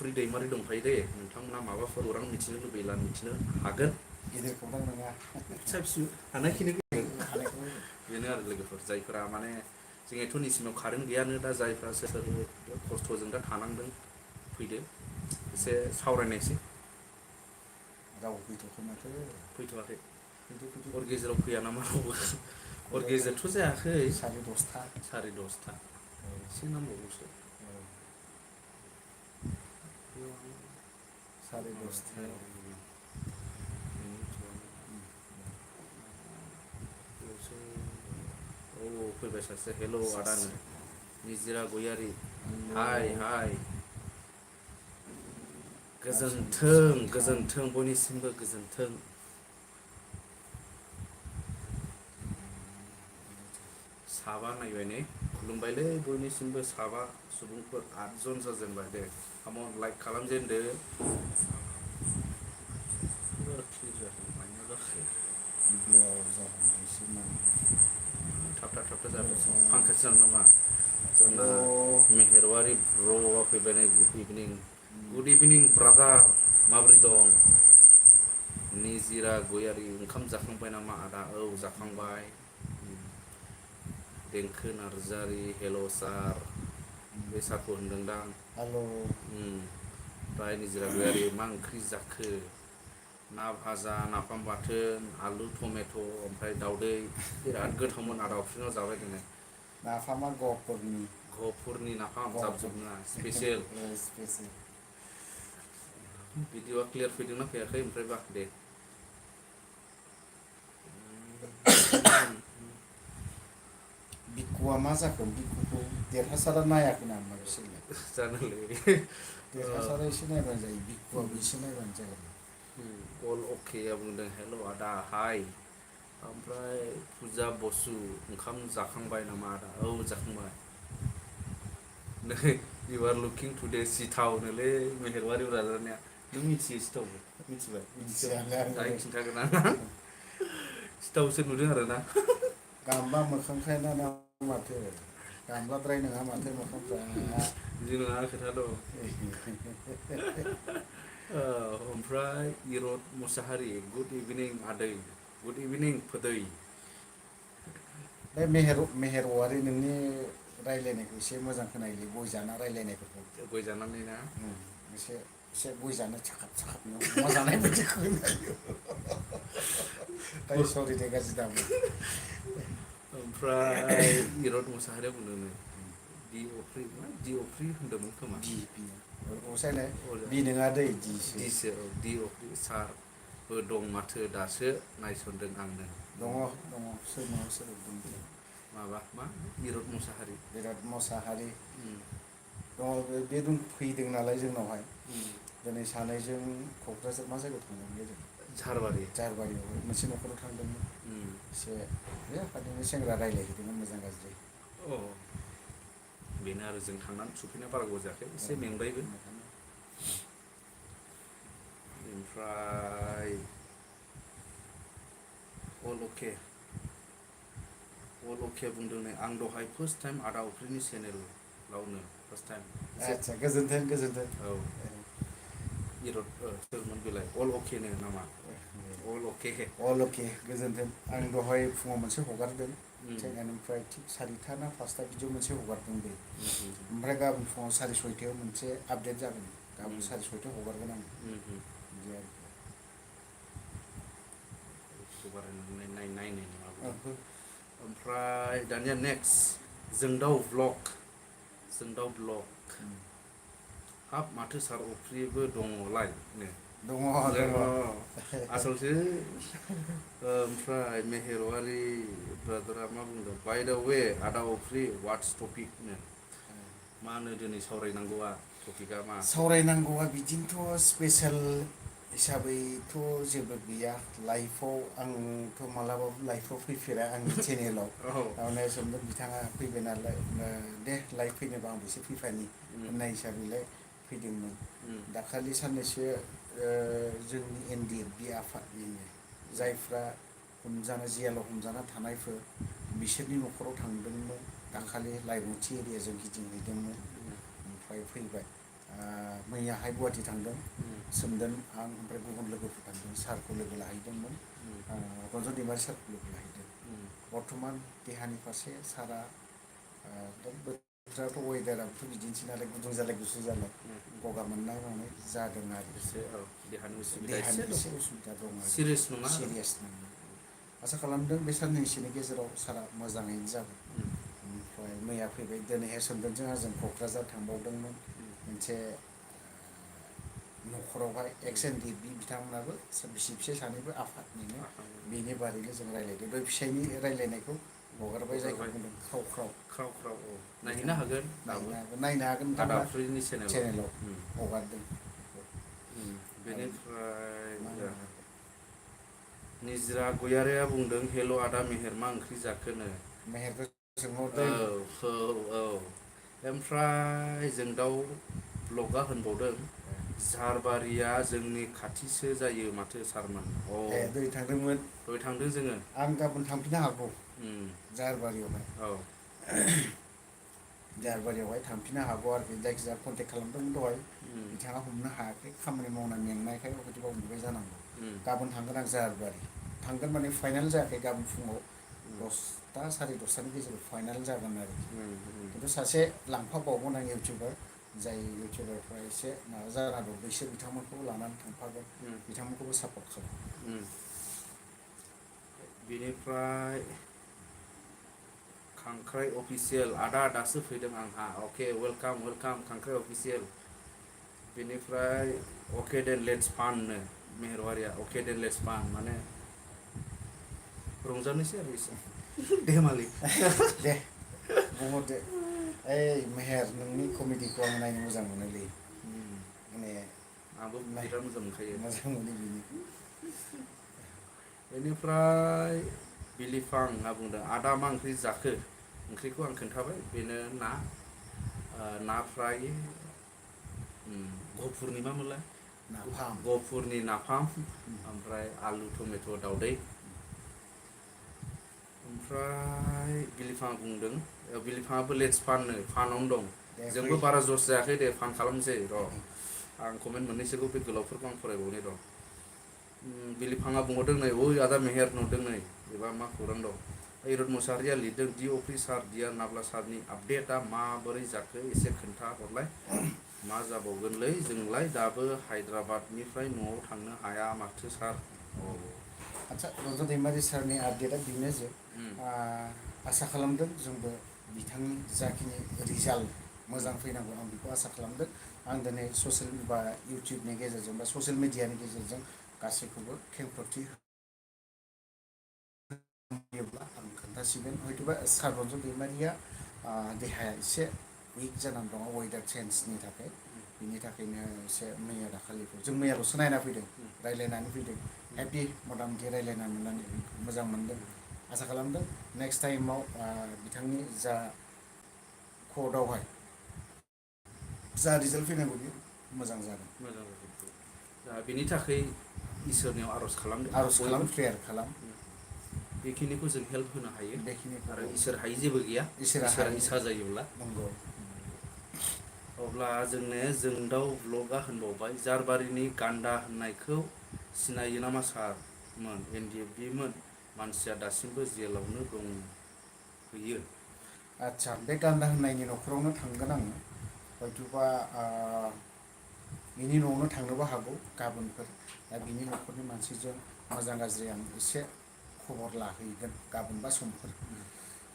अफ्रि दैमारि दंखायो दे नोंथांमोना माबाफोर खौरां मिथिनो लुबैब्ला मिथिनो हागोन। गिदिर खौरां नङा फिसा फिसौ हानायखिनिखौ हानायखौ बेनो आरो लोगोफोर जायफोरा माने जों एथ' निसिमाव कारेन्ट गैयानो दा जायफ्रा सोर खस्थ'जों दा थानांदों फैदो एसे सावरायनायसै। राव फैथ'आखै माथो। फैथ'वाखै फैदो फैदो हर फैदो गेजेराव फैया नामा रावबो हर फैबाय फै गेजेरथ' जायाखै साराय दसथा साराय दसथा औ एसे नांबावगौसो। औ साराय दसथायाव औ फैबाय सासे हेल' आदानो सासे निजिरा गयारि हेलौ हाय हाय आसोल गोजोन्थों साथाम गोजोन्थों बयनिसिमबो गोजोन्थों। साबा नायबाय ने खुलुमबायलै बयनिसिमबो साबा सुबुंफोर 8 जन जाजेनबाय दे खामन लाइक खालामजेनदो। ब्लेयाव जाहांदोंसो माने थाबथा थाबथा जादों फांखासो जादों नामा जोंना हेलौ मेहेरवारि ब्र'आ फैबाय नै गुड इभिनिं ब्रादार माबोरै दं निजिरा गयारि ओंखाम जाखांबाय नामा आदा औ जाखांबाय। देंखो नार्जारि हेल' सार बे सारखौ होनदोंदां। हेलौ ओमफ्राय निजिरा गयारि मा ओंख्रि जाखो ना भाजा नाफाम बाथोन आलु टमेट' ओमफ्राय दाउदै बिराद गोथावमोन आदा अक्सुनाव जाबाय दिनै नाफामा गहपुरनि गहपुरनि नाफाम गहपुर जाबजोबना स्पेसियेल स्पेसियेल भिडिअ'आ क्लियार फैदोंना फैयाखै ओमफ्रायबा दे बिकुआ मा जाखो बिकुखौ देरहासारा नायाखै नामा बिसोरलाय जानोलै देरहासारा एसे नायबानो जायो बिकुआबो एसे नायबानो जागोन। अल अकेया बुंदों हेल' आदा हाय ओमफ्राय फुजा बसु ओंखाम जाखांबाय नामा आदा औ जाखांबाय नै इउ आर लुकिं टुदे सिथाव नोलै मेहेरबारि ब्रादारनिया नों मिथियो सिथावखौ मिथिबाय मिथियाव मिथियालै दाहाय आंबो खिन्थागोन आं सिथावसो नुदों आरो ना गामबा मोखांखायनो ना माथो गामलाद्राय नङा माथो मोखांफ्रा बिदि नङा खोथा दं ओमफ्राय इरद मुसाहारि गुड इभिनिं आदै गुड इभिनिं फोदै बे मेहेर औवारि नोंनि रायज्लायनायखौ एसे मोजां खोनायोलै गय जाना रायज्लायनायफोरखौ गय जानानै ना एसे एसे गय जानो साखाथ साखाथनो अमा जानाय बायदि खोनायो दायो सरि दे गाज्रि दामोन ओमफ्राय इरद मुसाहारिया बुंदोंनो दि अफ्रि मा दि अफ्रि होनदोंमोन खोमा बि असायलाय बि नङा दै दिसो दि अफ्रि सारबो दं माथो दासो नायसनदों आंनो दङ दङ सोरनाव सोर बुंदों माबा मा इरद मुसाहारि बिराद मोसाहारि दङ बे फैदों नालाय जोंनावहाय दिनै सानैजों क'क्राझार मा जायगायाव थांदोंमोनलै जों झारबारि जारबारियावहाय मोनसे न'खराव थांदोंमोन एसे बे आफादनि सेंग्रा रायज्लायहैदोंमोन मोजां गाज्रि अ बेनो आरो जों थांनानै सफैनाया बारा गोबाव जायाखै एसे मेंबायबो ओमफ्राय अल अके बुंदों नै आं दहाय फार्स्ट टाइम आदा अख्रिनि चेनेलावनो फार्स्ट टाइम एसे आदसा गोजोन्थों गोजोन्थों औ इरद सोरमोन बेलाय अल अकेनो नामा अल अके अल अके गोजोन्थों आं दहाय फुङाव मोनसे हगारदों ओमफ्राय थिग सारिथा ना पासथा बिदियाव मोनसे हगारदों दे ओमफ्राय गाबोन फुङाव साराय सयथायाव मोनसे आपडेट जागोन गाबोन साराय सयथायाव हगारगोन आं बिदि आरोखि नायनायनि माबायदि ओमफ्राय दानिया नेक्स्ट जोंदाउ ब्लग हाब माथो सार अफ्रिबो दङलायनो दङ दङ आसलसो ओमफ्राय मेहेरवारि ब्रादारा मा बुंदों बाय दा वे आदा अफ्रि वाट्स टपिकनो मा होनो दिनै सावरायनांगौआ टपिकआ मा सावरायनांगौआ बिदिनोथ' स्पेसियेल हिसाबैथ' जेबो गैया लाइफआव आंथ' मालाबाबो लाइफआव फैफेरा आंनि चेनेलाव औ थारमाने सोंदों बिथाङा फैबाय नालाय दे लाइभ फैनोबा आंबो एसे फैफानि होननाय हिसाबैलाय फैदोंमोन दाखालि साननैसो जोंनि एन डि एफ बि आफादनिनो जायफ्रा जियालाव हमजाना थानायफोर बिसोरनि न'खराव थांदोंमोन दाखालि लाइमुथि एरियाजों गिदिंहैदोंमोन ओमफ्राय फैबाय मैयाहाय गुवाहाटि थांदों सोमदोन आं ओमफ्राय गुबुन लोगोफोर थांदों सारखौ लोगो लाहैदोंमोन रन्जन दैमारि सारखौ लोगो लाहैदों बर्थमान देहानि फारसे सारा बोथोराथ' वेदाराबोथ' बिदिनोसै नालाय गुदुं जालाय गुसु जालाय गगा मोननाय मानाय जादों आरो एसे देहानि उसुबिदा देहानि दं एसे उसुबिदा दं आरो सिरियास नङा आरो सिरियास नङा आसा खालामदों बे साननैसोनि गेजेराव सारा मोजाङैनो जागोन ओमफ्राय मैया फैबाय दिनैहाय सोमदोनजों आंजों क'क्राझार थांबावदोंमोन मोनसे न'खरावहाय एक्स एन डि बि बिथांमोनाबो बिसि फिसाय सानैबो आफादनिनो बेनि बारैनो जों रायज्लायदों बे फिसायनि रायज्लायनायखौ हगारबाय जायखौ बुंदों ख्राव ख्राव औ नायहैनो हागोन दाबो नायनो हागोन आदा नोंथांमोना आफ्रिनि चेनेलाव हगारदों आरो बेनिफ्राय मा होनो निजरा गयारिया बुंदों हेल' आदा मेहेर मा ओंख्रि जाखोनो मेहेरखौ औ सोंहरदों औ ओमफ्राय जोंदाउ ब्लगआ होनबावदों झारबारिया जोंनि खाथिसो जायो माथो सारमोन ए दै थांदोंमोन दहाय थांदों जोङो आं गाबोन थांफिननो हागौ जाहारबारियावहाय औ जाहारबारियावहाय थांफिननो हागौ आरोखि जायखिजाया कन्टेक्ट खालामदोंमोन दहाय बिथाङा हमनो हायाखै खामानि मावनानै मेंनायखाय हयथ'बा उन्दुबाय जानांगौ गाबोन थांगोन आं जाहारबारि थांगोन माने फाइनाल जायाखै गाबोन फुङाव 10ता साराय 10तानि गेजेराव फाइनाल जागोन आरोखि खिन्थु सासे लांफाबावगोन आं इउटुबार जाय इउटुबारफ्रा एसे माबा जाना दं बैसोर बिथांमोनखौ लानानै थांफागोन बिथांमोनखौबो सापर्ट खालाम बेनिफ्राय खांख्राइ अफिसियेल आदा दासो फैदों आंहा अके वेलकाम खांख्राइ अफिसियेल बेनिफ्राय अके देन लेट्स फाननो मेहेरबारिया अके देन लेट्स फान माने रंजानोसै आरो एसे धेमालि दे बुंहरदो ओइ मेहेर नोंनि कमेडिखौ आं नायनो मोजां मोनोलै माने आंबो नाय बिराद मोजां मोनखायो मोजां मोनो बिनिखौ बेनिफ्राय बिलिफां होनना बुंदों आदा मा ओंख्रि जाखो ओंख्रिखौ आं खोन्थाबाय बेनो ना फ्राय गहपुरनि मा मोनलाय नाफाम गहपुरनि नाफाम ओमफ्राय आलु टमेट' दाउदै ओमफ्राय बिलिफाङा बुंदों बिलिफाङाबो लेट्स फाननो फानावनो दं दे फै जोंबो बारा जस जायाखै दे फान खालामसै र' आं कमेन्ट मोननैसोखौ बे गोलावफोरखौ आं फरायबावनि र' बिलिफाङा बुंहरदों नै ओइ आदा मेहेर नुदों नै एबा मा खौरां दं ओइरद मुसाहारिया लिरदों दि अफ्रि सार दियार नाब्ला सारनि आपडेटआ माबोरै जाखो एसे खोन्था हरलाय मा जाबावगोनलै जोंलाय दाबो हायद्राबादनिफ्राय न'आव थांनो हाया माथो सार आदसा रन्जन दैमारि सारनि आपडेटआ बेनो जे आसा खालामदों जोंबो बिथांनि जाखिनि रिजाल्ट मोजां फैनांगौ आं बेखौ आसा खालामदों आं दिनै ससियेल बा इउटुबनि गेजेरजों बा ससियेल मिडियानि गेजेरजों गासैखौबो खेंफोरथि होयोब्ला आं खोन्थासिगोन हयथ'बा सार रन्जन दैमारिया देहाया एसे उइक जानानै दङ वेदार चेन्जनि थाखाय बिनि थाखायनो एसे मैया दाखालिखौ जों मैयाल'सो नायना फैदों रायज्लायनानै फैदों हेपि मथा मथि रायज्लायना मोननानै मोजां मोनदों आसा खालामदों नेक्स्ट टाइमाव बिथांनि जा कर्टआवहाय जा रिजाल्ट फैनांगौ बियो मोजां जागोन मोजां दा बेनि थाखाय इसोरनियाव आर'ज खालामदों आर'ज खालाम बयबो प्रेयार खालाम बेखिनिखौ जों हेल्प होनो हायो बेखिनिखौ आरो इसोर हायि जेबो गैया इसोरा हायो इसा जायोब्ला नंगौ अब्ला जोंनो जोंदाउ ब्लगआ होनबावबाय जारबारिनि गान्दा होननायखौ सिनायो नामा सारमोन NDFBमोन मानसिया दासिमबो जेलावनो दंहैयो आदसा बे गान्दा होननायनि न'खरावनो थांगोन आङो हयथ'बा बिनि न'आवनो थांनोबो हागौ गाबोनफोर दा बिनि न'खरनि मानसिजों मोजां गाज्रि आं एसे खबर लाहैगोन गाबोन बा समफोर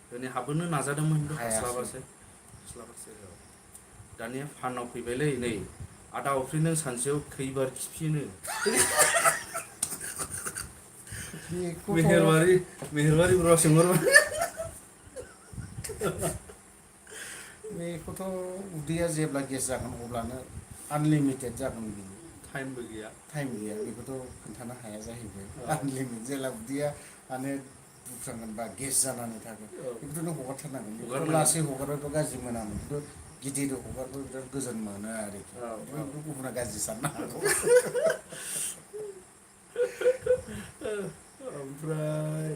दिनै हाबोनो नाजादोंमोन खिन्थु हायासै हास्लाबासै दानिया फानाव फैबायलै नै आदा अफ्रि नों सानसेयाव खैबार खिफिनो बेखौथ' मेहेरबारि ब्र'आ सोंहरबाय बेखौथ' उदैया जेब्ला गेस जागोन अब्लानो आनलिमिटेड जागोन बियो टाइमबो गैया टाइम गैया बेखौथ' खोन्थानो हाया जाहैबाय आनलिमिटेड जेला उदैया माने बुख्रांगोन बा गेस जानानै थागोन बेखौथ' नों हगारथारनांगोन बेखौथ' हगारनांगोन लासै हगारबाथ' गाज्रि मोनामोन खिन्थु गिदिर हगारबा बिराद गोजोन मोनो आरोखि बेखौ गुबुना गाज्रि साननो हागौ ओमफ्राय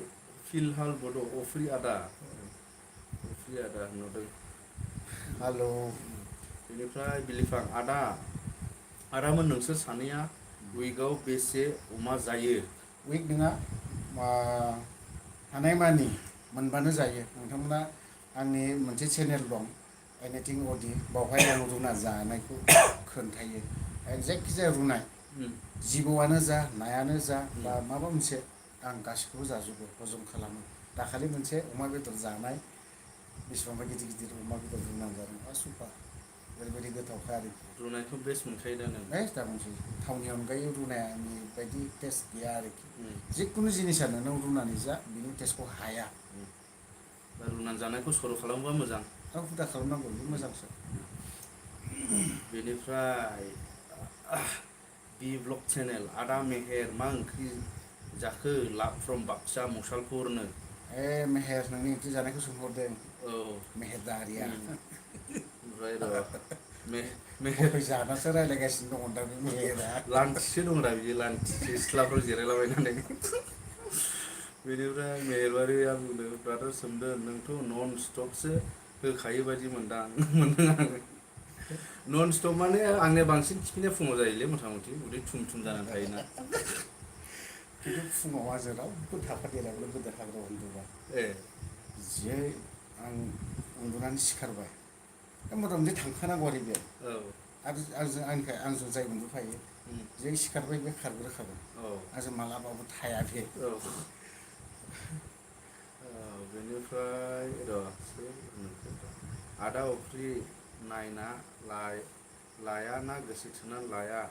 फिलहाल बड' अफ्रि आदा नुदों हेलौ बेनिफ्राय बिलिफां आदामोन नोंसोर सानैया उइकआव बेसे अमा जायो? उइक नङा हानायमानि मोनबानो जायो। नोंथांमोना आंनि मोनसे चेनेल दं एनिथिं अदि बावहाय आं रुना जानायखौ खोन्थायो जायखिजाया रुनाय जिबौआनो जा नायानो जा बा माबा मोनसे आं गासिखौबो जाजोबो हजम खालामो। दाखालि मोनसे अमा बेदर जानाय बेसेबांबा गिदिर गिदिर अमा बेदर रुनानै जादों सुपार ओरैबायदि गोथावखा आरोखि। रुनायखौ बेस्ट मोनखायो दा नों? दा बुंसै थावनि अनगायै रुनायनि बायदि टेस्ट गैया आरोखि। जिखुनु जिनिसानो नों रुनानै जा बिनि टेस्टखौ हाया। दा रुनानै जानायखौ सर' खालामोबा मोजां। दा हुदा खालामनांगौ बे मोजांसो। बेनिफ्राय बि ब्लग चेनेल आदा मेहेर मा ओंख्रि जाखो लाभ फ्रम बाक्सा मसालपुरनो? मेहेर नोंनि ओंख्रि जानायखौ सोंहरदों औ मेहेरदारिया। ओमफ्राय र' मेहेर गय जानासो रायज्लायगासिनो दङ दा बे मेहेरा। लान्थिसो दंरा बिदि लान्थि सिथ्लाफ्राव जिरायलाबायनानै। बेनिफ्राय मेहेरबारिया बुंदों ब्रादार सोमदोन नोंथ' नन स्टपसो होखायो बायदि मोनदों आङो। नन स्टप माने आंनिया बांसिन खिफिनाया फुङाव जायोलै मथा मथि उदै थुम थुम जानानै थायोना। खिन्थु फुङाव आंजों रावबो थाफादेराबो गोदो हाग्रायाव उन्दुबा। ए जै आं उन्दुनानै सिखारबाय मथा मथि थांखानांगौ आरो बेयो। औ आरो आंजों जाय उन्दुफायो जै सिखारबाय बे खारग्रोखागोन। औ आंजों मालाबाबो थाया बे। औ बेनिफ्राय आदा अफ्रि नायना लाया ना गोसो थोना लाया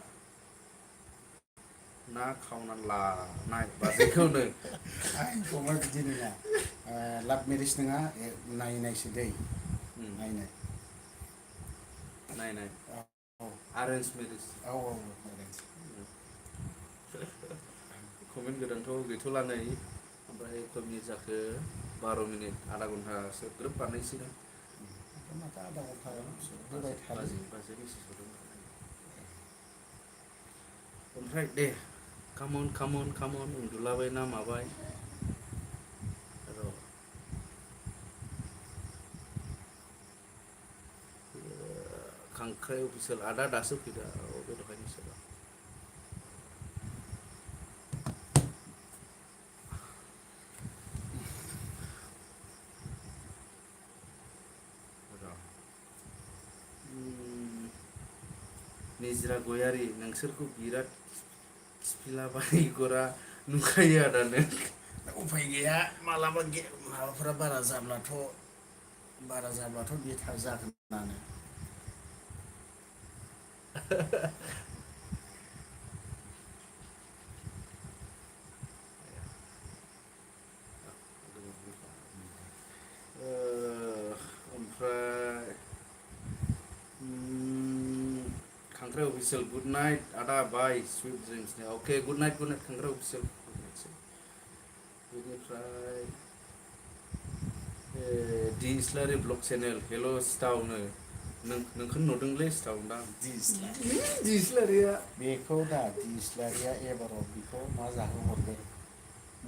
ना खावनानै लानाय बाजैखौ नो? फंबाय बिदि नङा लाभ मेरिज नङा नायनायसो दै नायनाय। नायनाय औ आरेन्ज मेरिज। औ औ कमेन्ट गोदानथ' गैथ'ला नै ओमफ्राय खय मिनिट जाखो 12 मिनिट आधा घन्टासो ग्रोब बारनायसैदां। माथो आधा घन्टा होबाय थादो। बाजै मेसेज हरदों ओमफ्राय दे कामन उन्दुलाबाय ना माबाय र' खांख्राइ अफिसियेल आदा दासो फैदों बे दहायनि सोदोब। निजिरा गयारि नोंसोरखौ बिराद खिफिलाबायग्रा नुखायो आदा नों। उफाय गैया मालाबा माबाफोरा बारा जाब्लाथ' बे जागोनानो। ओमफ्राय खांख्राइ अफिसियेल गुड नाइट आदा बाय सुइट ड्रिम्सनि अके गुड नाइट खांख्राइ अफिसियेल। बेनिफ्राय दि इस्लारि ब्लग चेनेल हेल' सिटावनो नोंखौनो नुदोंलै सिटाव दां दि इस्लारिया। बेखौ दा दिस्लारिया एबाराव बेखौ मा जाहोहरगोन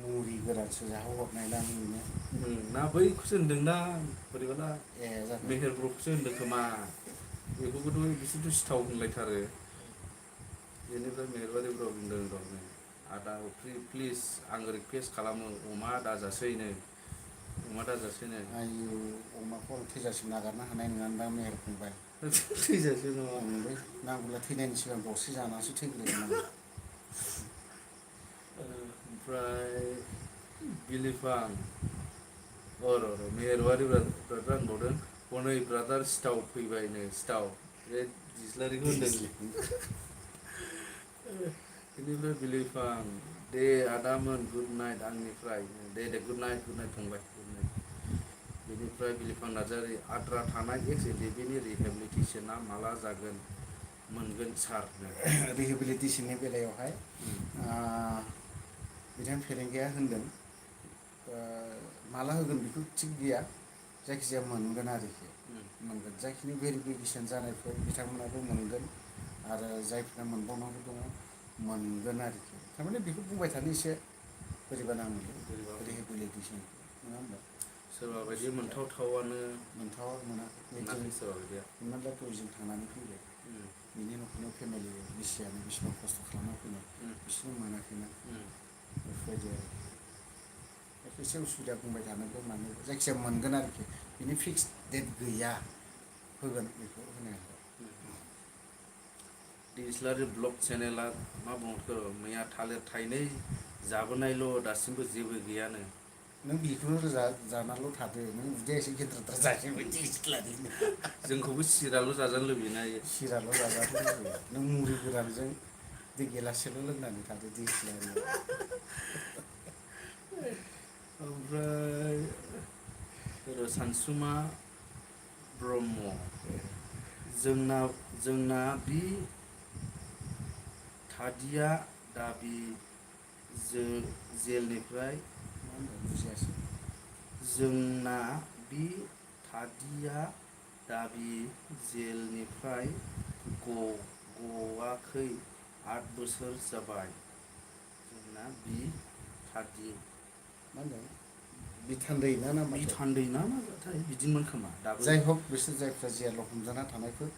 मुरि गोरानसो जाहोहरनाय दां बेनो। ना बैखौसो होनदोंदां बोरैबाला ए जागोन मेहेर ब्र'खौसो होनदों खोमा। बेखौबोथ' बिसोरथ' सिथाव होनलायथारो। बेनिफ्राय मेहेरबारि ब्र बुंदों र' आदा अफ्रि प्लिज आं रिकुवेस्ट खालामो अमा दाजासैनो। आयु अमाखौ थैजासिम नागारनो हानाय नङादां मेहेर फंबाय। थैजासिम नङा। नांगौब्ला थैनायनि सिगां दरसे जानासो थैग्रोगोन आं। ओमफ्राय बिलिफां र' मेहेरबारि ब्रादार होनबावदों हनै ब्रादार सिटाव फैबायनो सिटाव बे दिस्लारिखौ होनदों। बेनिफ्राय बिलिफां दे आदामोन गुड नाइट आंनिफ्राय दे गुड नाइट फंबाय गुड नाइट। बेनिफ्राय बिलिफां नार्जारि आद्रा थानाय एक्स एनडिपिनि रिहेबिलिटेसना माला जागोन मोनगोन सार? रिहेबिलिटेसननि बेलायावहाय बिथां फेरेंगाया होनदों माला होगोन बेखौ थिग गैया जायखिजाया मोनगोन आरोखि मोनगोन जायखिनि भेरिफिकेसन जानायफोर बिथांमोनाबो मोनगोन आरो जायफोरा मोनबावनांगौ दङ मोनगोन आरोखि थारमाने बेखौ बुंबाय थानो एसे बोरैबा नाङो बोरैबा रिहेबिलिटेसन नङा होमबा सोरबा बायदि मोनथावथावानो मोनथावा मोनाखै मोनाखै सोरबा बायदिया। हमनानै ला टुरिजिम थांनानै फैबाय बिनि न'खरनि फेमिलि बिसियानो बेसेबां खस्थ' खालामना फैनाय बिसोरबो मोनाखैना बेफोरबायदि आरो एसे उसुबिदा बुंबाय थानोबो मानोबो जायखिजाया मोनगोन आरोखि बिनि फिक्स डेट गैया होगोन बेखौ होनो हागौ। दिएसएलआर ब्लग चेनेला मा बुंखो मैया थालिर थाइनै जाबोनायल' दासिमबो जेबो गैयानो। नों बेखौनो जानाल' थादो नों उदैया एसे गेद्राद्राय जायाखै दिएसएलआरनि जोंखौबो सिराल' जाजानो लुबैयोना इयो। सिराल' जाजानो लुबैयो नों मुरि गोरानजों दै गेलाससेल' लोंनानै थादो दिएसएलआरनियाव। ओमफ्राय सानसुमा ब्रह्म जोंना बि थादिया दाबि जेलनिफ्राय मा होनदों बुजियासै। जोंना बि थादिया दाबि जेलनिफ्राय गवाखै 8 बोसोर जाबाय। जोंना बि थादि मा होनदों बिथान्दै ना माथो बिथान्दै ना माथाय बिदिमोन खोमा दाबो। जाय हक बिसोर जायफ्रा जेलाव हमजाना थानायफोर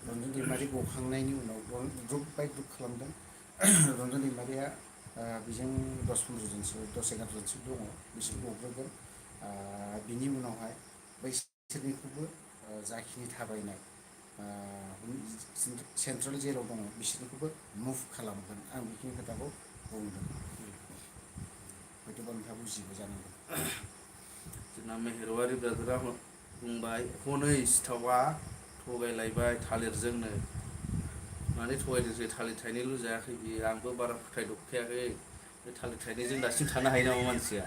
रन्जन दैमारि गखांनायनि उनाव ग्रुप बाय ग्रुप खालामदों रन्जन दैमारिया बेजों 10-15 जनसो 10-11 जनसो दङ बिसोर गग्रोगोन बिनि उनावहाय बैसोरनिखौबो जाखिनि थाबायनाय सेन्ट्रेल जेलाव दङ बिसोरनिखौबो मुभ खालामगोन आं बेखिनि खोथाखौ बुंदों। हयथ'बा नोंथाङा बुजिबाय जानांगौ। जोंना मेहेरवारि ब्रादारा बुंबाय हनै सिथावा थगायलायबाय थालिरजोंनो माने थगायदोंसै थालिर थाइनैल' जायाखै बियो आंबो बारा फोथायदबखायाखै बे थालिर थाइनैजों दासिम थानो हायो नामा मानसिया।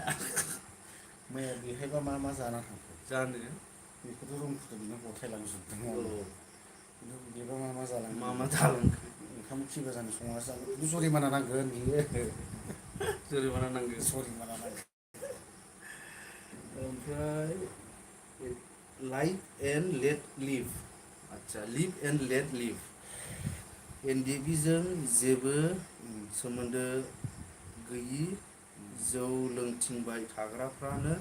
मैया बेहायबा मा जाना थांखो जानो बेखौथ' रुमफोरखौ बिनो गथायलांजोबदों औ आरो खिन्थु बेबा मा जालांखो मा जालांखो ओंखाम खि गोजानि संनासो जानो खिन्थु जुरिमाना नांगोन बियो जुरिमाना नांगोन। जुरिमाना नांगोन। ओमफ्राय लाइफ एन्ड लेट लिभ आदसा live and let live NDFB जों जेबो सोमोन्दो गैयि जौ लोंथिंबाय थाग्राफ्रानो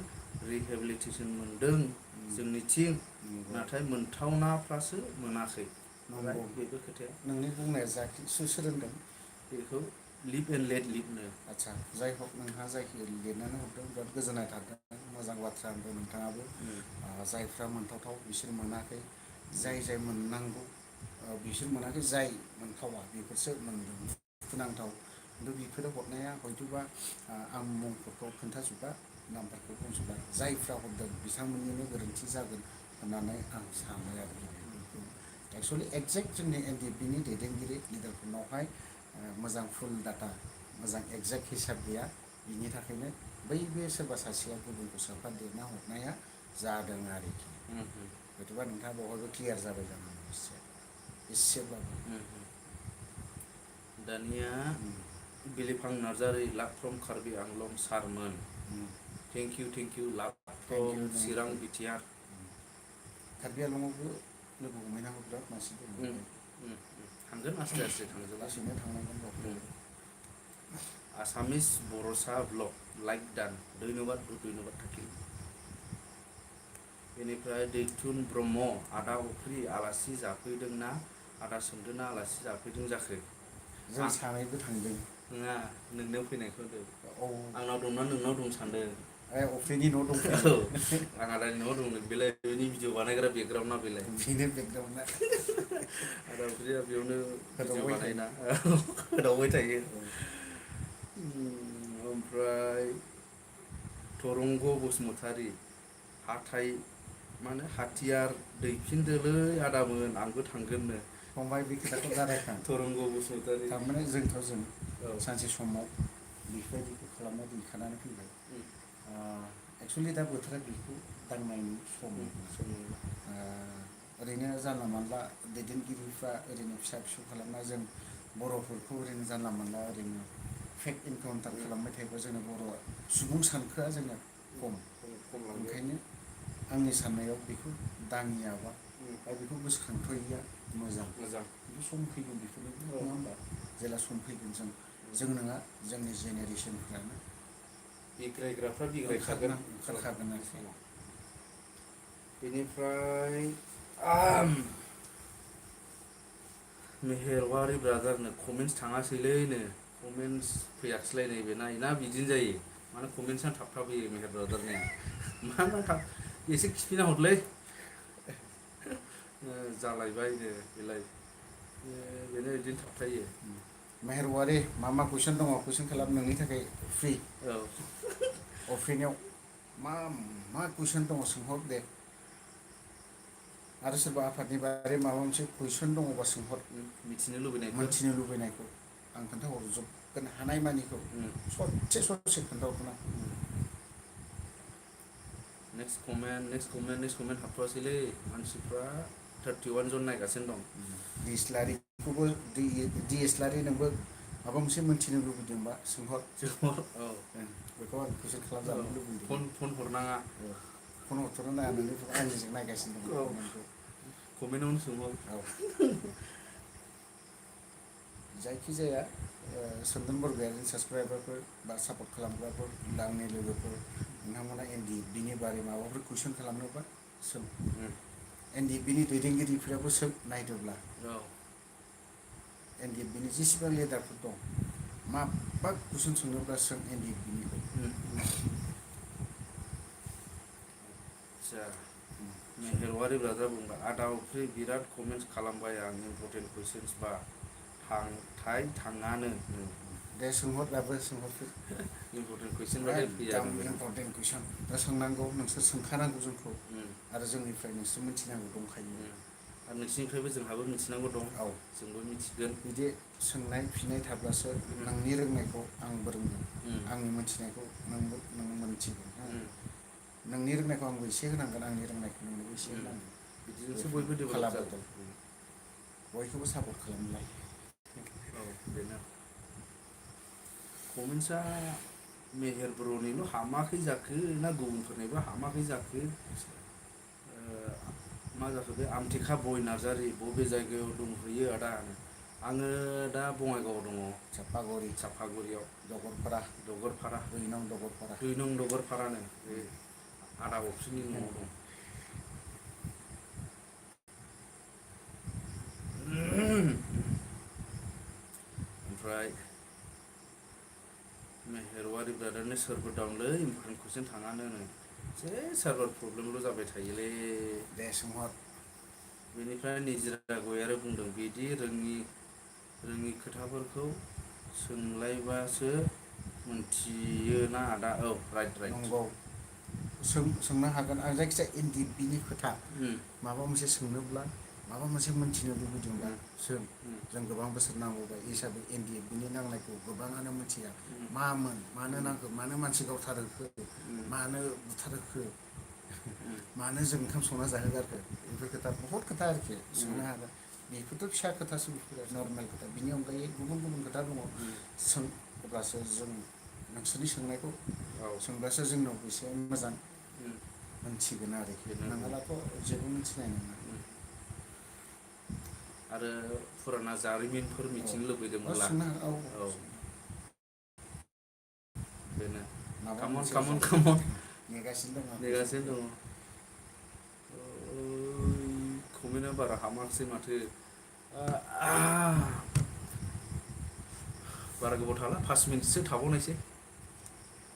रिहेबिलिटेसन मोनदों जोंनिथिं नंगौ नाथाय मोनथावनाफ्रासो मोनाखै। नंगौ बेबो खोथाया नोंनि बुंनाया जाखि सोर होनदों बेखौ लिभ एन्ड लेट लिभनो आदसा जाय हक नोंहा जायखि लिरनानै हरदों बिराद गोजोननाय थादों मोजां बाथ्रा होनदों नोंथाङाबो जायफ्रा मोनथावथाव बिसोर मोनाखै जाय मोननांगौ बिसोर मोनाखै जाय मोनथावा बेफोरसो मोनदों दुखुनांथाव खिन्थु बेफोरो हरनाया हयथ'बा आं मुंफोरखौ खोन्थाजोबा नामफोरखौ बुंजोबा जायफ्रा हरदों बिथांमोननिनो गोरोन्थि जागोन होननानै आं सानो आरो एक्सुवेलि एक्जेक्ट जोंनि एनडिएफबिनि दैदेनगिरि लिडारफोरनावहाय मोजां फुल डाटा मोजां एक्जेक्ट हिसाब गैया बिनि थाखायनो बै बे सोरबा सासेया गुबुनखौ सोफादेरना हरनाया जादों आरोखि हयथ'बा नोंथाङा बेवहायबो क्लियार जाबाय जानांगौ एसेब्लाबो दानिया बिलिफां नार्जारि लाभ फ्रम कार्बि आंलं सारमोन thank you love thank you from Chirang नोंनिफ्राय बिटिआर कार्बि आंलंआवबो लोगो हमहैनांगौ बिराद मानसि दङ थांगोन आस्ते आस्ते थांजोबगोन लासैनो थांनांगोन बावबो आसामिस बर'सा ब्लग लाइक दान धन्यबाद थाकिल बेनिफ्राय दैथुन ब्रह्म आदा अफ्रि आलासि जाफैदोंना आदा सोंदोंना आलासि जाफैदों जाखो जों आं सानैबो थांदों नङा नोंनियाव फैनायखौ होनदों औ आंनाव दंना नोंनाव दं सानदों अफ्रिनि न' औ दंफैयो आं आदानि न'आव दंनो बेलाय बेनि भिडिअ बानायग्रा बेकग्राउन्डना बेलाय बेनो बेकग्राउन्डआ आदा अफ्रिया बेयावनो भिडिअ होदावबाय बानायोना थायो होदावबाय थायो ओमफ्राय थरंग बसुमतारी हाथाय माने हाथियार दैफिनदोलै आदामोन आंबो थांगोननो फंबाय बे खोथाखौ दारायखां थरंग बसुमतारी थारमाने जों औ सानसे समाव बेफोरबायदिखौ खालामना दिखानानै फैबाय एक्सुवेलि दा बोथोरा बेखौ दांनायनि सम ओरैनो जानला मानला दैदेनगिरिफ्रा ओरैनो फिसा फिसौ खालामना जों बर'फोरखौ ओरैनो जानला मानला ओरैनो फेक इनकाउन्टार खालामबाय थायोबा जोंना बर' सुबुं सानखोआ जोंना खम खमलांगोन ओंखायनो आंनि साननायाव बेखौ दाङियाबा दा बेखौ गोसोखांथ'यैया मोजां खिन्थु सम फैगोन बेफोरनोबो नङा होमबा जेला सम फैगोन जों नङा जोंनि जेनेरेसनफ्रानो बिग्रायग्राफ्रा बिग्रायखागोन ओंखारखागोन आरोखि बेनिफ्राय मेहेरवारि ब्रादारनो कमेन्टस थाङासैलै नो कमेन्टस फैयाखैसैलाय नै बेना इना बिदिनो जायो माने कमेन्टसा थाबथाफैयो मेहेर ब्रादारनिया मा थाब एसे खिफिना हरलै जालायबायनो बेलाय बेनो बिदिनो थाबथायो। मेहेरवारि मा कुइसन दङ कुइसन खालाम नोंनि थाखाय फ्रि औ अफ्रिनियाव मा कुइसन दङ सोंहर दे आरो सोरबा आफादनि बारै माबा मोनसे कुइसन दङबा सोंहर मिथिनो लुबैनायफोर मोनथिनो लुबैनायखौ आं खोन्थाहरजोबगोन हानायमानिखौ ससे खोन्थाहरगोन आं नेक्स्ट कमेन्ट हाबथ'वासैलै मानसिफ्रा 31 जन नायगासिनो दं। दिएसलारिखौबो दिएसलारि नोंबो माबा मोनसे मोन्थिनो लुबैदोंबा सोंहर औ बेखौ आं कुइसन औ खालामजानो लुबैदों फन हरनाङा फन हरथ'नो नाङा नोंनि आंनिजों नायगासिनो दं औ कमेन्टखौ कमेन्टआवनो सोंहर औ जायखिजाया सोमदोन बरगयारिनि साबसक्राइबारफोर बा सापर्ट खालामग्राफोर बा आंनि लोगोफोर नोंथांमोना एनडिएफबिनि बारै माबाफोर कुइसन खालामनोबा सों एनडिएफबिनि दैदेनगिरिफोराबो सों नायदोंब्ला औ एनडिएफबिनि जेसेबां लिडारफोर दं माबा कुइसन सोंनोब्ला सों एनडिएफबिनिखौ आदसा मेहेरवारि ब्रादार बुंबाय आदा अफ्रि बिराद कमेन्टस खालामबाय आं इम्परटेन्ट कुइसन्स बा थाङानो दे सोंहर दाबो सोंहर इम्परटेन्ट कुइसनबाथाय फैया एकदम आरो बेना इम्परटेन्ट कुइसन दा सोंनांगौ नोंसोर सोंखानांगौ जोंखौ आरो जोंनिफ्राय नोंसोर मिथिनांगौ दंखायो आरो नोंसिनिफ्रायबो जोंहाबो मिथिनांगौ दं औ जोंबो मिथिगोन बिदि सोंनाय फिनाय थाब्लासो नोंनि रोंनायखौ आंबो रोंगोन आंनि मोनथिनायखौ नों मोनथिगोन हा नोंनि रोंनायखौ आंबो एसे होनांगोन आंनि रोंनायखौ नोंनोबो एसे होनांगोन बिदिजोंसो बेखौ बयबो डेभेलप फाला बदल जागोन। बयखौबो सापर्ट खालामलाय औ बेनो कमेन्टसा मेहेर ब्रनिल' हामाखै जाखो ना गुबुनफोरनिबो हामाखै जाखो मा जाखो बे आमथेखा बय नार्जारि बबे जायगायाव दंहैयो आदा आङो दा बङाइगावआव दङ चापागुरि चापागुरियाव दगरपारा दगरफारा 2 नं दगरपारा 2 नं दगरफारानो बे आदा अफ्रिनि न'आव दं। ओमफ्राय मेहेरवारि ब्रादारनो सोरबो दंलै इम्परटेन्ट कुइसन थाङानो एसे सार्भार प्रब्लेमल' जाबाय थायोलै दे सोंहर बेनिफ्राय निजिरा गयारि बुंदों बिदि रोङि खोथाफोरखौ सोंलायबासो मोनथियोना आदा औ राइट नंगौ सोंनो हागोन आं जायखिजाया एनडिएफबिनि खोथा माबा मोनसे सोंनोब्ला माबा मोनसे मोनथिनो लुबैदोंब्ला सों जों गोबां बोसोर नांबोबाय हिसाबै एनडिएफबिनि नांनायखौ गोबाङानो मिथिया मामोन मानो नांगौ मानो मानसि गावथारखो मानो बुथारखो मानो जों ओंखाम संना जाहोगारखो बेफोर खोथा बहुत खोथा आरोखि सोंनो हागोन बेफोरथ' फिसा खोथासो बेफोरो नर्मेल खोथा बिनि अनगायै गुबुन गुबुन खोथा दङ सों अब्लासो जों नोंसोरनि सोंनायखौ औ सोंब्लासो जोंनाव एसे मोजां मोनथिगोन आरोखि बेनो नङाब्लाथ' जेबो मिथिनाय नङा आरो फुराना जारिमिनफोर मिथिनो औ लुबैदोंब्ला सोंनो औ बेनो माबा कामन मोनसे कामन जागोन कामन नेगासिनो दङ नेगासिनो दङ कमेन्टआ बारा हामाखिसै माथो बारा गोबाव थाला 5 मिनिटसो थाबावनायसै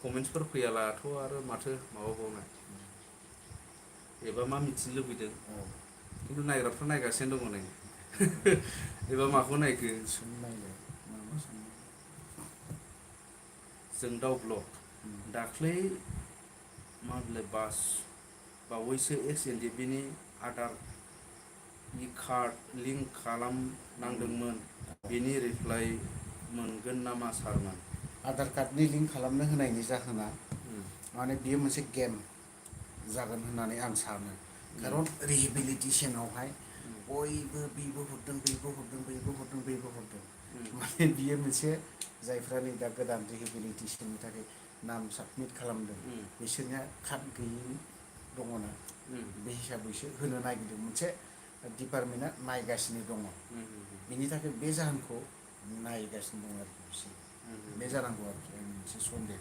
कमेन्टसफोर फैयालाथ' आरो माथो माबाबावनो एबा मा मिथिनो लुबैदों खिन्थु नायग्राफ्रा नायगासिनो दङ नै एबा माखौ नायखो सोंनायलाय मा मा सोंनो जोंदाउ ब्लक दाख्लै मा बिलाय बावैसो एक्स एनडिएफबिनि आदार कार्ड लिंक खालामनांदोंमोन बेनि रिप्लाइ मोनगोन नामा सारमोन आधार कार्डनि लिंक खालामनो होनायनि जाहोना माने बियो मोनसे गेम जागोन होननानै आं सानो खारन रिहेबिलिटेसनावहाय बयबो बेबो हरदों बैबो हरदों बैबो हरदों बैबो हरदों माने बियो मोनसे जायफ्रा नै दा गोदान रिहेबिलिटेसननि थाखाय नाम साबमिट खालामदों बिसोरनिया कार्ड गैयि दङना बे हिसाबैसो होनो नागिरदों मोनसे डिपार्टमेन्टआ नायगासिनो दङ बिनि थाखाय बे जाहोनखौ नायगासिनो दं आरोखि बिसोरो बे जानांगौ आरोखि आंनि मोनसे सन्देह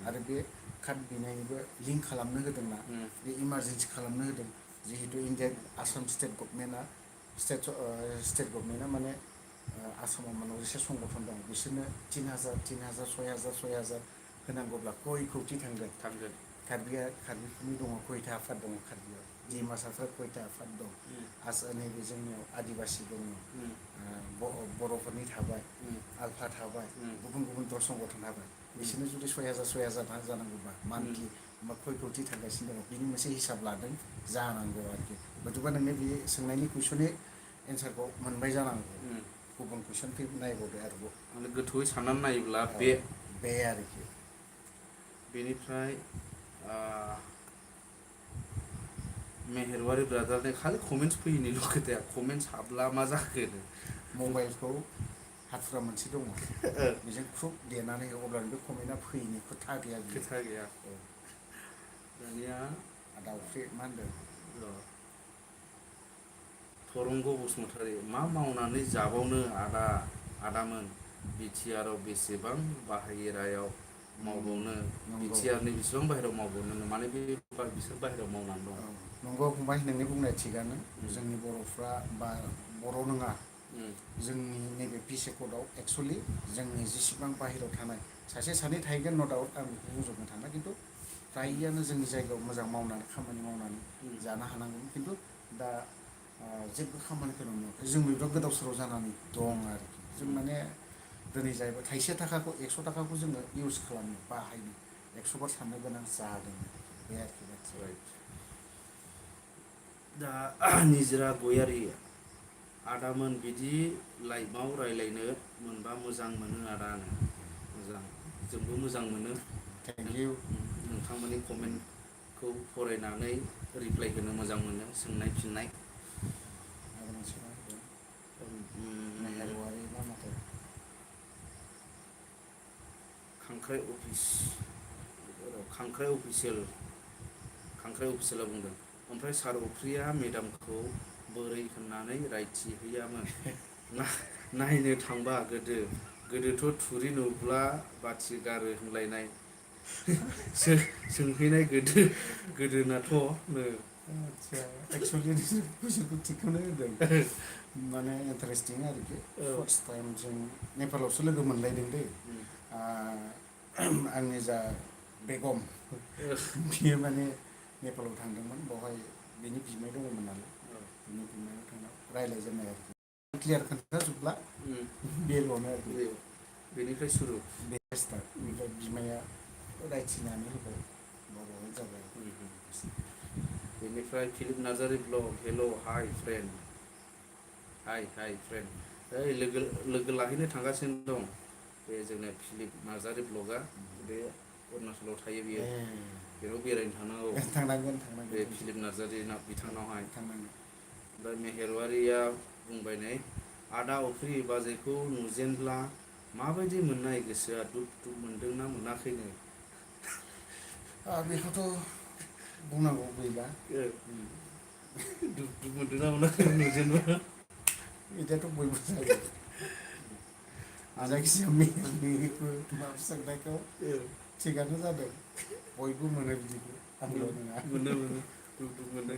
आरो बे कार्ड बिनायनिबो लिंक खालामनो होदोंना बे इमारजेन्सि खालामनो होदों जिहेतु इण्डियान आसाम स्टेट गभर्नमेन्टआ माने आसामाव माने मोनसे संगठन दं बिसोरनो 3,000 6,000 होनांगौब्ला खय खौथि थांगोन कार्बिफोरनि दङ खयथा आफाद दङ कार्बियाव डिमासाफ्रा खयथा आफाद दं नैबे जोंनियाव आदिबासि दङ बर'फोरनि थाबाय आलफा थाबाय गुबुन गुबुन दल संगठन थाबाय बिसोरनो जुदि 6,000 जानांगौबा मान्थलि होमबा खय खौथि थांगासिनो दङ बिनि मोनसे हिसाब लादों जानांगौ आरोखि हयथ'बा नोंनि बे सोंनायनि कुइसननि एन्सारखौ मोनबाय जानांगौ गुबुन कुइसन नायबावदो आरोबाव माने गोथौयै साननानै नायोब्ला बे आरोखि बेनिफ्राय मेहेरबारि ब्रादारनि खालि कमेन्टस फैयैनिल' खोथाया कमेन्टस हाबला मा जाखो मबाइलखौ हाथुरा मोनसे दङ बेजों ख्रुब देनानै अब्लानो बे कमेन्टआ फैयैनि खोथा गैया बियो खोथा गैया दानिया आदा अफ्रि मा होनदों थरंग बसुमतारी मा मावनानै जाबावनो आदामोन बिटिआरआव बेसेबां बाहेरायाव मावबावनो बिटिआरनि बेसेबां बाहेरायाव मावबावनो माने बिसोर बाहेरायाव मावनानै दं नंगौ फंबाय नोंनि बुंनाया थिगानो जोंनि बर'फ्रा बा बर' नङा जोंनि नैबे पिसि कर्टआव एक्सुवेलि जोंनि जेसेबां बाहेरायाव थानाय सासे सानै थाहैगोन न' डाउट आं बेखौ बुंजोबनो थाङा खिन्थु फ्रायानो जोंनि जायगायाव मोजां मावनानै खामानि मावनानै जानो हानांगौ खिन्थु दा जेबो खामानिखौनो मोनाखै जों बेफोराव गोदाव सोराव जानानै दं आरोखि जों माने दिनै जाहैबाय थाइसे थाखाखौ 100 थाखाखौ जोङो इउस खालामनो बाहायनो 100 बार साननो गोनां जादों बे आरोखि बाथ्राया दा निजोरा गयारि आदामोन बिदि लाइभआव रायलायनो मोनबा मोजां मोनो आदानो मोजां जोंबो मोजां मोनो थेंक इउ नोंथांमोननि कमेन्टखौ फरायनानै रिप्लाइ होनो मोजां मोनो सोंनाय फिननाय आरो मोनसे मा होनदों मेहेरवारि ना माथो खांख्राइ अफिसियेला बुंदों ओमफ्राय सार अफ्रिया मेडामखौ बोरै होननानै रायथिहैयामोन नायनो थांबा गोदोथ' थुरि नुब्ला बाथि गारो होनलायनाय सोंहैनाय गोदोनाथ' आदसा एक्सुवेलि कुइसनखौ थिगखौनो होदों माने इन्टारेस्टिं आरोखि फार्स्ट टाइम जों नेपालावसो लोगो मोनलायदों दै आंनि जा बेगम बियो माने नेपालाव थांदोंमोन बेवहाय बिनि बिमाय दङमोन नालाय बिनि बिमायाव थांनायाव रायज्लायजेननाय आरोखि क्लियार खोन्थाजोबला बेल'नो आरोखि बेनिफ्राय सुरु बे स्टार्ट ओमफ्राय बिमाया रायथिनानै होबाय बर'आव जाबाय बेनिफ्राय फिलिप नार्जारि ब्लग हेल' हाय फ्रेन्ड ओइ लोगो लाहैनो थांगासिनो दं बे जोंना फिलिप नार्जारि ब्लगआ बे अरुणाचलाव थायो बियो बेयाव बेरायनो थांनांगौ थांनांगोन बे फिलिप नार्जारि बिथांनावहाय थांनांगोन ओमफ्राय मेहेरवारिया बुंबाय नै आदा अफ्रि बाजैखौ नुजेनब्ला माबायदि मोननाय गोसोआ दुब दुब मोनदोंना मोनाखैनो बेखौथ' बुंनांगौ गैला दुब दुब मोनदोंना मोनाखै नुजेनबा बिदियाथ' बयबो जायो जायखिजाया माबा सोंनायखौ थिगानो जादों बयबो मोनो बिदिखौ आंल' नङा मोनो दुब दुब मोनो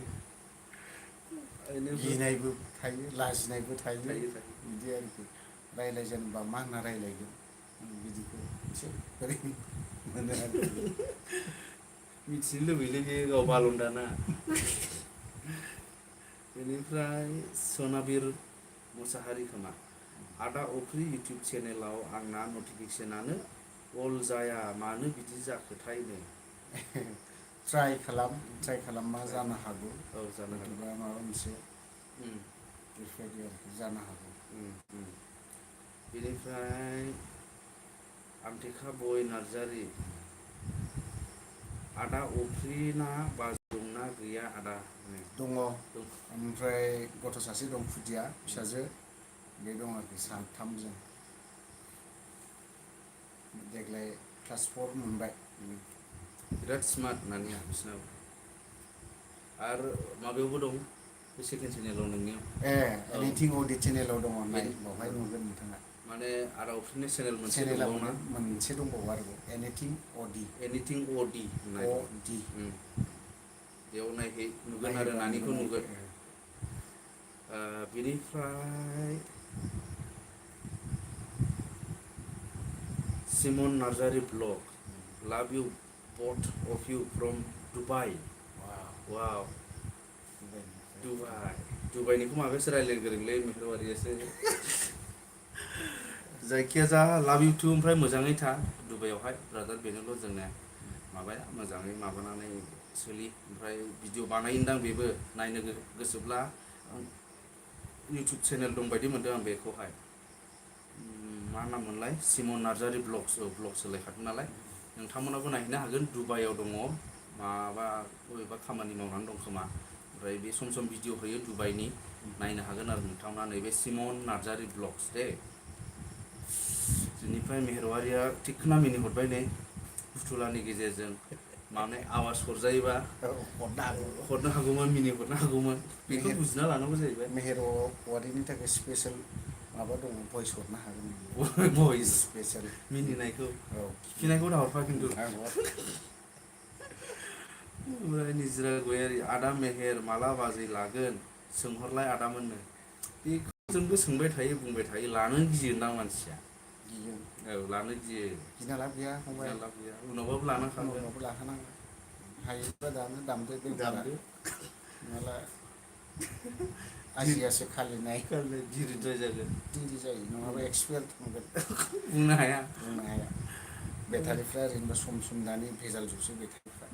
गिनायबो थायो लाजिनायबो थायो बिदि आरोखि रायज्लायजेनबा मा होनना रायज्लायगोन बिदिखौ एसे बोरै मोनो आरोखि मिथिनो लुबैलै बे गाव बालन्दाना बेनिफ्राय सनाबिर मुसाहारि खोमा आदा अफ्रि इउटुब चेनेलाव आंना नटिफिकेसनानो अल जाया मानो बिदि जाखोथायनो ट्राइ खालामबा जानो हागौ औ जानो हागौ हयथ'बा माबा मोनसे बेफोरबायदि आरोखि जानो हागौ बेनिफ्राय आमथेखा बय नार्जारि आदा अफ्रिना बाजै दंना गैया आदा दङ ओमफ्राय गथ' सासे दं खुदिया फिसाजो बे दं आरोखि साथामजों देग्लाय क्लास 4 मोनबाय बिराद स्मार्ट नानिया बिसोरनाबो आरो माबायावबो दं बे सेकेन्ड चेनेलाव नोंनियाव एनिथिं अडिट चेनेलाव दङ नाय बावहाय नुगोन नोंथाङा माने आदा अफ्रिनि चेनेल मोनसे चेनेला दंबावोना मोनसे दंबावो आरोबाव एनिथिं अडि होननाय दं बेयाव नुगोन आरो नानिखौ नुगोन। बिनिफ्राय Simon Narzary blog love you both of you from Dubai. Wow दुबाइनिखौ माबायासो रायज्लायग्रोंलै मेहेरबारियासो। जायखियाजा लाभ इउ टु ओमफ्राय मोजाङै था दुबाइयावहाय ब्रादार बेनोल' जोंनिया माबाया मोजाङै माबानानै सोलि ओमफ्राय भिडिअ बानायोदां बेबो नायनो गोसोब्ला इउटुब चेनेल दं बायदि मोनदों आं बेखौहाय मा नाम मोनलाय सिमन नार्जारि ब्लग्स ब्लग सोलायखादों नालाय नोंथांमोनाबो नायहैनो हागोन दुबाइयाव दङ माबा बबेबा खामानि मावनानै दं खोमा ओमफ्राय बे सम सम भिडिअ होयो दुबाइनि नायनो हागोन आरो नोंथांमोना नैबे सिमन नार्जारि ब्लग्स दे। बिनिफ्राय मेहेरबारिया थिगखोना मिनिहरबाय नै फुथुलानि गेजेरजों माने आवाज हरजायोबा हरनो हागौमोन मिनिहरनो हागौमोन बेखौ बुजिना लानांगौ जाहैबाय। मेहेर वारिनि थाखाय स्पेसियेल माबा दङ भइस हरनो हागोन। भइस स्पेसियेल मिनिनायखौ औ खिफिनायखौ दा हरफा खिन्थु। आं ओमफ्राय निजोरा गयारि आदा मेहेर माला बाजै लागोन सोंहरलाय आदामोननो बेखौ जोंबो सोंबाय थायो बुंबाय थायो लानो गियोदां मानसिया। गियो औ लानो गियो गिना लाब गैया फंबाय गिना लाब गैया उनावबाबो लानांखागोन उनावबाबो लाखानांगोन हायोबा दानो दामदो बेलपारा दामदो नङाला आजियासो खालिनाय धिरिद्राय जागोन दिरि जायो नङाबा एक्सपायार थांगोन बुंनो हाया बुंनो हाया बेटारिफ्रा ओरैनोबा सम सम दानि भेजाल जोबसै बेटारिफ्रा।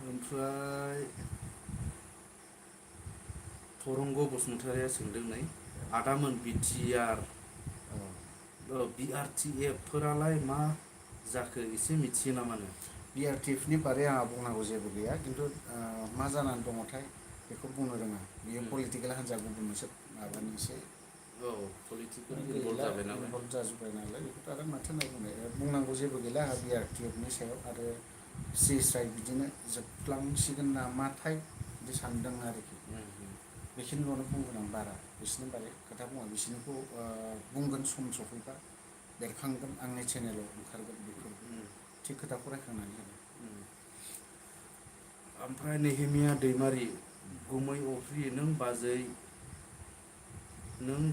ओमफ्राय थरंग बसुमतारिया सोंदों नै आदामोन बिटिआर बिआरटिएफ फोरालाय मा जाखो एसे मिथियो नामानो? बिआरटिएफनि बारै आंहा बुंनांगौ जेबो गैया खिन्थु मा जानानै दङथाय बेखौ बुंनो रोङा बियो पलिटिकेल हान्जा गुबुन मोनसे माबानिसो औ पलिटिकेल इनभल्भ गैला जाबाय नालाय इनभल्भ जाजोब्बाय नालाय बेखौथ' आरो माथो होनना बुंनांगौ जेबो गैला आंहा बिआरटिएफनि सायाव आरो स्राय स्राय बिदिनो जोबलांसिगोन नामाथाय बिदि सानदों आरोखि बेखिनिखौनो बुंगोन आं बारा बिसोरनि बारै खोथा बुङा बिसोरनिखौ बुंगोन सम सफैबा बेरखांगोन आंनि चेनेलाव ओंखारगोन बेफोरबो थिग खोथाखौ रायखांनानै होदों। ओमफ्राय नेहेमिया दैमारि गुमै अफ्रि नों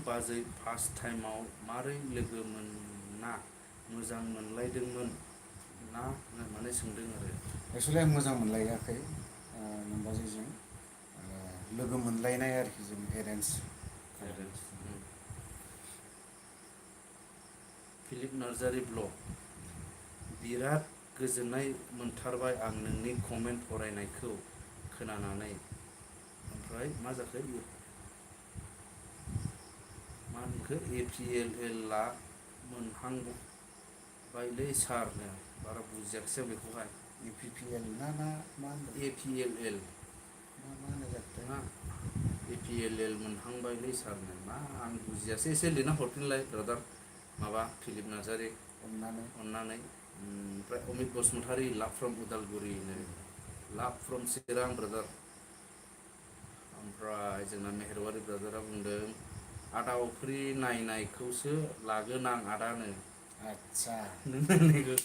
बाजै फार्स्ट टाइमाव मारै लोगो मोनना मोजां मोनलायदोंमोन ना माने सोंदों आरो। एक्सुवेलि आं मोजां मोनलायाखै नोमबाजैजों लोगो मोनलायनाय आरोखि जों एरेन्ज खालामनाय। फिलिप नार्जारि ब्लग बिराद गोजोननाय मोनथारबाय आं नोंनि कमेन्ट फरायनायखौ खोनानानै ओमफ्राय मा जाखो मा होनखो एपिएलएलआ मोनहांबायलै सारनो बारा बुजियाखिसै आं बेखौहाय। इपिपिएल ना मा होनदों एपिएलएल मा होनो जाखोथाय मा एपिएलएल मोनहांबायलै सारनो मा आं बुजियासै एसे लिरना हरफिनलाय ब्रादार माबा फिलिप नार्जारि अननानै ओमफ्राय अमित बसुमतारी लाभ फ्रम उदालगुरिनो लाभ फ्रम चिरां ब्रादार ओमफ्राय जोंना मेहेरबारि ब्रादारा बुंदों आदा अफ्रि नायनायखौसो लागोन आं आदानो। आदसा नों नायनायखौ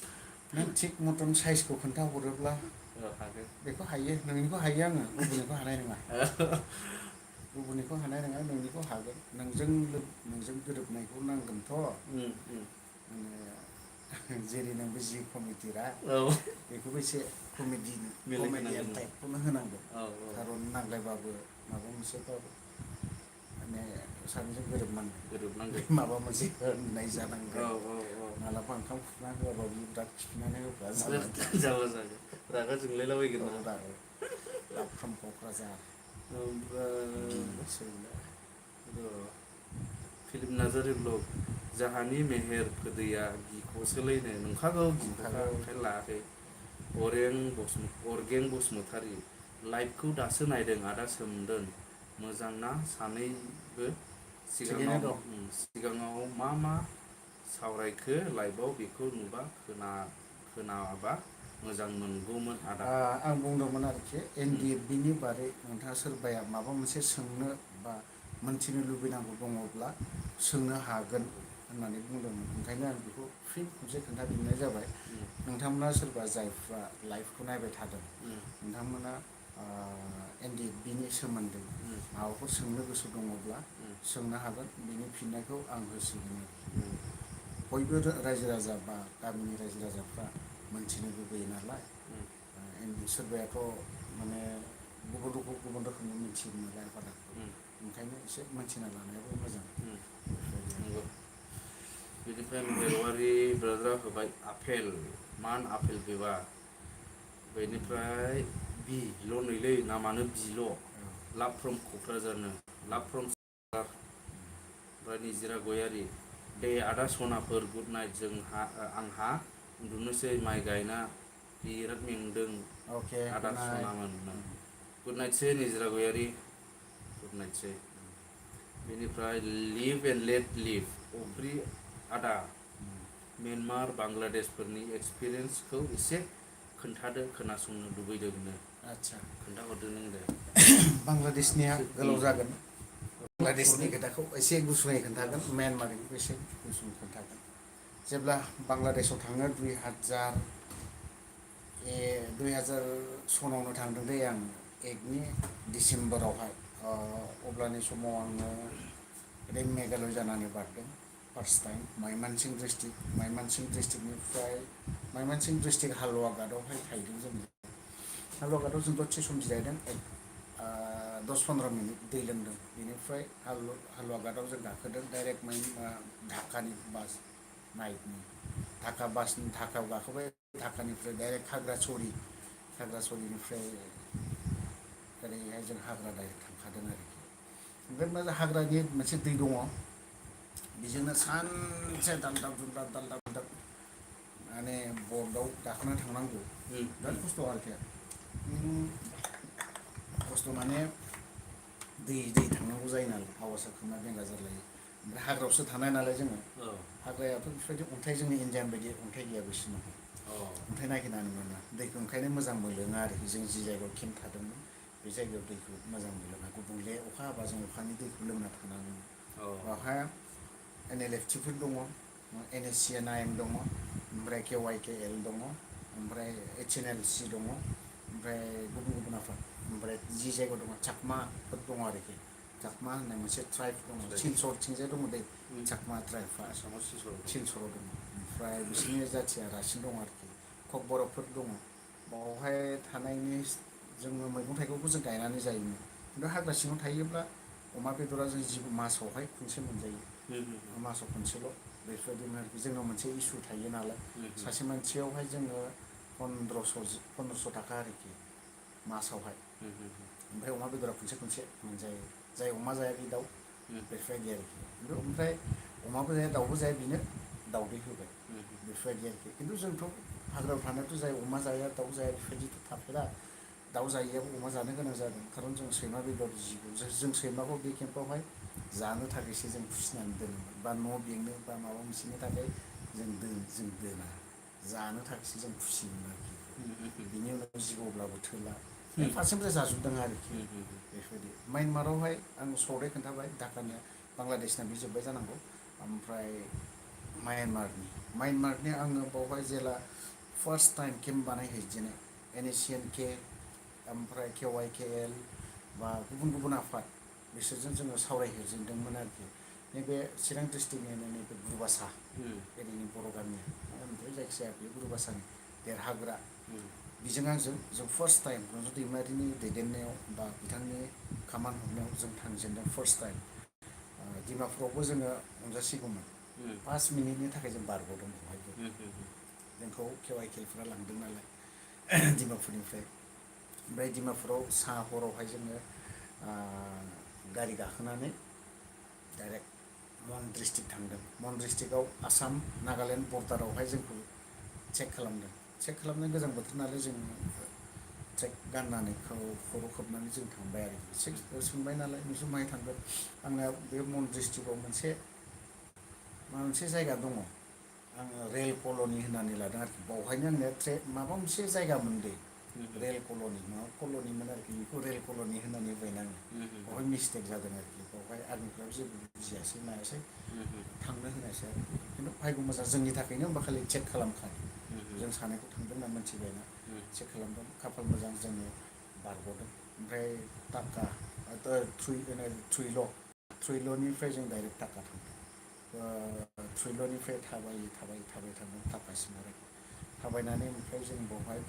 नों थिग मटन साइजखौ खोन्थाहरोब्ला हागोन बेखौ हायो नोंनिखौ हायो आङो गुबुननिखौ हानाय नङा। गुबुननिखौ हानाय नङा नोंनिखौ हागोन नोंजों गोरोबनायखौ नांगोनथ'। जेरै नोंबो जि कमिटिरा औ बेखौबो एसे कमेडियान मिलायहोनांगोन टाइपखौनो होनांगोन औ खारन नांलायबाबो माबा मोनसेबाबो माने सानैजों गोरोबनांगोन माबा मोनसे होननाय औ जानांगोन औ मालाबा ओंखाम खुरना होआबा बियो बिराद खिफिनानै होग्रा जालांगोन। जारला जागोन रागा जोंलायलाबायगोन औ ना दा लाभ फ्रम क'क्राझार गिला सैला फिलिप नार्जारि ब्लग जाहानि मेहेर फोदैया गिख'सोलायनो नंखागौ गिख'खा नंखागौ ओंखायनो लायाखै। अरगें बसुमतारी लाइभखौ दासो नायदों आदा सोमदोन मोजांना सानैबो थिगैनो दं सिगाङाव मा सावरायखो लाइभआव बेखौ नुबा खोनाबा मोजां मोनगौमोन आदा। आं बुंदोंमोन आरोखि एनडिएफबि नि बारै नोंथाङा सोरबाया माबा मोनसे सोंनो बा मोनथिनो लुबैनांगौ दङब्ला सोंनो हागोन होननानै बुंदोंमोन। ओंखायनो आं बेखौ फिन खनसे खोन्थाफिननाय जाबाय। नोंथांमोना सोरबा जायफ्रा लाइभखौ नायबाय थादों नोंथांमोना NDFB नि सोमोन्दै माबाफोर सोंनो गोसो दङब्ला सोंनो हागोन। बिनि फिननायखौ आं होसिगोन। बयबो रायजो राजा बा गामिनि रायजो राजाफ्रा मोनथिनो लुबैयो नालाय। सोरबायाथ' माने गुबुन रोखोमनि मिथियो नालाय आफादाखौ। ओंखायनो एसे मोनथिना लानायाबो मोजां। नंगौ। बेनिफ्राय मेहेरवारि ब्रादारा होबाय आफेल मान आफेल बेबा बेनिफ्राय बिल' नैलै नामानो बिल' लाभ फ्रम क'क्राझारनो लाभ फ्रम ओमफ्राय निजिरा गयारि दे आदा सनाफोर गुड नाइट आंहा उन्दुनोसै माइ गायना बिराद मेंदों अके आदा गुड नाइट। सनामोन गुड नाइटसै निजिरा गयारि गुड नाइटसै। बेनिफ्राय लिभ एन्ड लेट लिभ अफ्रि आदा म्यानमार बांलादेशफोरनि एक्सपिरियेन्सखौ एसे खोन्थादो खोनासंनो लुबैदोंनो। आदसा खोन्थाहरदो नों दे। बांलादेशनिया गोलाव जागोन। बांलादेशनि सर्टै खोथाखौ एसे गुसुङै खोन्थागोन। म्यानमारनिखौ एसे गुसुङै खोन्थागोन। जेब्ला बांलादेशआव थाङो 2000 सनावनो थांदों दै आं 1 डिसेम्बरावहाय। अब्लानि समाव आङो ओरै मेघालय जानानै बारदों फार्स्ट टाइम माइमानसिं डिस्ट्रिक्टनिफ्राय माइमानसिं डिस्ट्रिक्ट हालुवाघाटआवहाय थाहैदों जोङो। हालुवाघाटआव जों दसे सम जिरायदों 10-15 मिनिट दै लोंदों। बेनिफ्राय हालुवाघाटआव जों गाखोदों डाइरेक्ट ढाकानि बास नाइटनि ढाकायाव गाखोबाय। ढाकानिफ्राय डाइरेक्ट खाग्रासरिनिफ्राय ओरैहाय जों हाग्रा डाइरेक्ट थांखादों आरोखि। ओमफ्राय मा हाग्रानि मोनसे दै दङ बेजोंनो सानसे दाल्दाब माने बटआव गाखोना थांनांगौ। बिराद खस्थ' आरोखि। खस्थ' माने दै थांनांगौ जायो नालाय आवासा खोमा बेंगा जालायो। ओमफ्राय हाग्रायावसो थानाय नालाय जोङो। हाग्रायाथ' बेफोरबायदि अन्थाइ जोंनि इण्डियान बायदि अन्थाइ गैया बिसिनाव। अन्थाइ नागिरनानै मोना। दैखौ ओंखायनो मोजां मोनलोङा आरोखि जों जि जायगायाव केम्प थादोंमोन बे जायगायाव दैखौ मोजां मोनलोङा। गुबुंले अखा हाबा जों अखानि दैखौ लोंना थानाङो। बेवहाय NLFTफोर दङ, NSCNIM दङ, ओमफ्राय KYKL दङ, ओमफ्राय HNLC दङ, ओमफ्राय गुबुन आफाद। ओमफ्राय जि जायगायाव दङ चाकमाफोर दङ आरोखि। चाकमा होननाय मोनसे ट्राइब दङ। सिलचरथिंजाय दङ दै चाकमा ट्राइबआ सिलचराव दङ। ओमफ्राय बिसोरनि जाथिया रासिन दङ आरोखि। ककबरकफोर दङ। बावहाय थानायनि जोङो मैगं थाइगंखौ जों गायनानै जायोमोन। खिन्थु हाग्रा सिङाव थायोब्ला अमा बेदरा जों मासावहाय खनसे मोनजायो। मासाव खनसेल'। बेफोरबायदिनो आरोखि जोंनाव मोनसे इसु थायो नालाय। सासे मानसियावहाय जोङो 1500 थाखा आरोखि मासावहाय। ओमफ्राय अमा बेदरा खनसे मोनजायो। जाय अमा जाया बे दाउ बेफोरबायदि आरोखि। ओमफ्राय अमाबो जाया दाउबो जाया बेनो दाउदै होबाय बेफोरबायदि आरोखि। खिन्थु जोंथ' हाग्रायाव थानायाथ' जाय अमा जाया दाउ जाया बेफोरबायदिथ' थाफेरा। दाउ जायैयाबो अमा जानो गोनां जादों। खारन जों सैमा बेदर जों सैमाखौ बे केम्पआवहाय जानो थाखायसो जों फिसिनानै दोनोमोन। बा न' बेंनो बा माबा मोनसेनि थाखाय जों दोना। जानो थाखायसो जों फिसियोमोन आरोखि। बिनि उनाव जिबौब्लाबो थोला। फारसेनिफ्राय जाजोबदों आरोखि बेफोरबायदि। म्यानमारावहाय आं सर्टै खोन्थाबाय ढाकानिया बांलादेशना बे जोब्बाय जानांगौ। ओमफ्राय म्यानमारनि आङो बावहाय जेला फार्स्ट टाइम केम्प बानायहैजेनो NSCN-K ओमफ्राय KYKL बा गुबुन आफाद बिसोरजों जोङो सावरायहैजेनदोंमोन आरोखि। नैबे चिरां डिस्ट्रिक्टनिनो नैबे गुरुबासा एरियानि बर' गामिया ओमफ्राय जायखिजाया बे गुरुबासानि देरहाग्रा बिजों आंजों जों फार्स्ट टाइम रन्जु दैमारिनि दैदेननायाव बा बिथांनि खामान हरनायाव जों थांजेनदों फार्स्ट टाइम। डिमापुरावबो जोङो नुजासिगौमोन। 5 मिनिटनि थाखाय जों बारग'दों बहायबो। जोंखौ KYKLफोरा लांदों नालाय डिमापुरनिफ्राय। ओमफ्राय डिमापुराव हरावहाय जोङो गारि गाखोनानै डाइरेक्ट मन डिस्ट्रिक्ट थांदों। मन डिस्ट्रिक्टआव आसाम नागालेण्ड बर्डारावहाय जोंखौ चेक खालामदों। चेक खालामनाय गोजां बोथोर नालाय जों ट्रेक गाननानै खर' खोबनानै जों थांबाय आरोखि। सोंबाय नालाय नोंसोर माहाय थांगोन। आंना बे मन डिस्ट्रिक्टआव मोनसे जायगा दङ। आङो रेल कल'नि होननानै लादों आरोखि। बावहायनो आंनो माबा मोनसे जायगा मोनदों। रेल कल'नि नङा कल'निमोन आरोखि बेखौ रेल कल'नि होननानै बुंबायना आङो बेवहाय मिस्टेक जादों आरोखि बेवहाय आर्मिफ्राबो जेबो बुजियासै मायासै थांनो होनायसै आरोखि खिन्थु भाग्य मोजां जोंनि थाखायनो होमबा खालि चेक खालामखादों जों सानैखौ थांदों होनना मिथिबायना चेक खालामदों खाफाल मोजां जोङो बारग'दों ओमफ्राय टाका थ्रुइल'निफ्राय जों डाइरेक्ट टाका थांदों थ्रुइल'निफ्राय थाबायै थांदों टाकासिम आरोखि थाबायनानै ओमफ्राय जों बेवहाय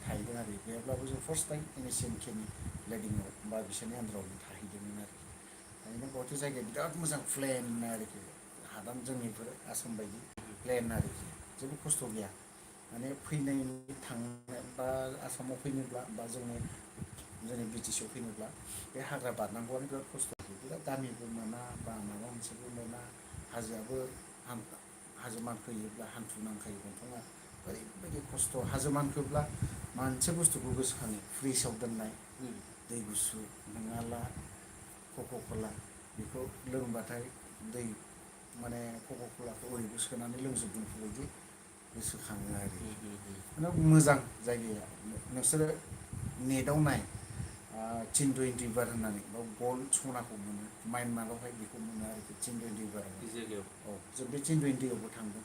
थाहैदों आरो गैयाब्लाबो जों फार्स्ट टाइम एसियान केनि लेडिङाव बा बिसोरनि आन्दारावनो थाहैदोंमोन आरोखि थाहैनो बावथ' जायगाया बिराद मोजां प्लेन आरोखि हादान जोंनिफोर आसाम बायदि प्लेन आरोखि जेबो खस्थ' गैया माने फैनायनि थांनाय बा आसामाव फैनोब्ला बा जोंनि बि टि सि आव फैनोब्ला बे हाग्रा बारनांगौआनो बिराद खस्थ' बिराद गामिबो मोना बा माबा मोनसेबो मोना हाजोआबो हाजो मानखोयोब्ला हान्थु नांखायो गन्थङा ओरैबायदि खस्थ' हाजो मानखोब्ला मोनसे बुस्थुखौ गोसोखाङो फ्रिजआव दोननाय दै गुसु नङाला कक' कला बेखौ लोंबाथाय दै माने कक' कलाखौ ओरैबो सोनानै लोंजोबगोन बेफोरबायदि गोसोखाङो आरो माने मोजां जायगाया नोंसोरो नेटआव नाय 1020 बार होननानै बाव गल्ड सनाखौ मोनो माइनमारावहाय बेखौ मोनो आरोखि 1020 बार बे जायगायाव औ जों बे 1020आवबो थांदों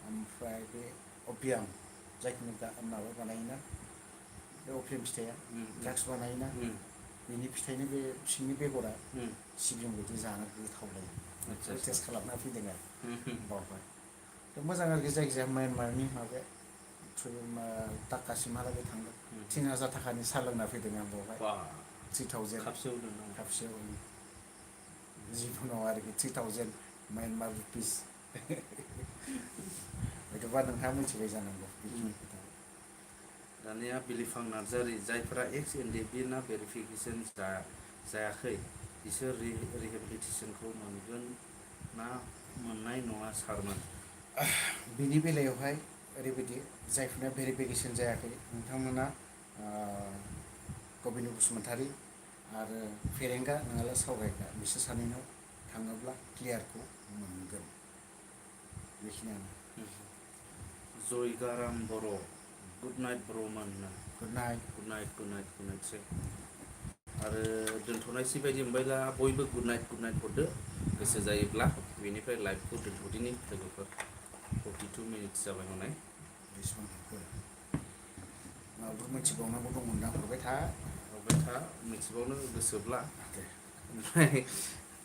ओमफ्राय बे अपियाम जायखौनो माबा बानायोना बे अफियाम फिथाइया ड्राग्स बानायोना बेनि फिथाइनि बे सिंनि बेगरा सिबिं बायदि जानो गोथावलायो आदसा बेखौ आदसा टेस्ट खालामना फैदों आरो बावहाय मोजां आरोखि जायखिजाया माइनमारनि माबाया टाकासिमहालागै थांदों 3000 थाखानि साहा लोंना फैदों आं बावहाय बा 3000 खाबसेयाव दोननां खाबसेयाव जिबनाव आरोखि 3000 माइनमार रुपिस हयथ'बा नोंथाङा मिथिबाय जानांगौ बेखिनि खोथा दानिया बिलिफां नार्जारि जायफोरा एक्स एन डि बि ना भेरिफिकेसन जायाखै बिसोर रिहेबिलिटेसनखौ मोनगोन ना मोननाय नङा सारमोन बिनि बेलायावहाय ओरैबायदि जायफोरना भेरिफिकेसन जायाखै नोंथांमोना गबिन्द बसुमतारी आरो फेरेंगा नङाब्ला सावरायग्रा बिसोर सानैनाव थाङोब्ला क्लियारखौ मोनगोन बेखिनियानो जयगाराम बर' गुड नाइट ब्र'मोन गुड नाइट गुड नाइटसै आरो दोनथ'नायसै बायदि मोनबायला बयबो गुड नाइट हरदो गोसो जायोब्ला बेनिफ्राय लाइभखौ दोनथ'दिनि लोगोफोर 42 मिनिट्स जाबाय हनै माबाफोर मिथिबावनांगौ दंमोनदां हरबाय था हरबाय था मिथिबावनो गोसोब्ला दे ओमफ्राय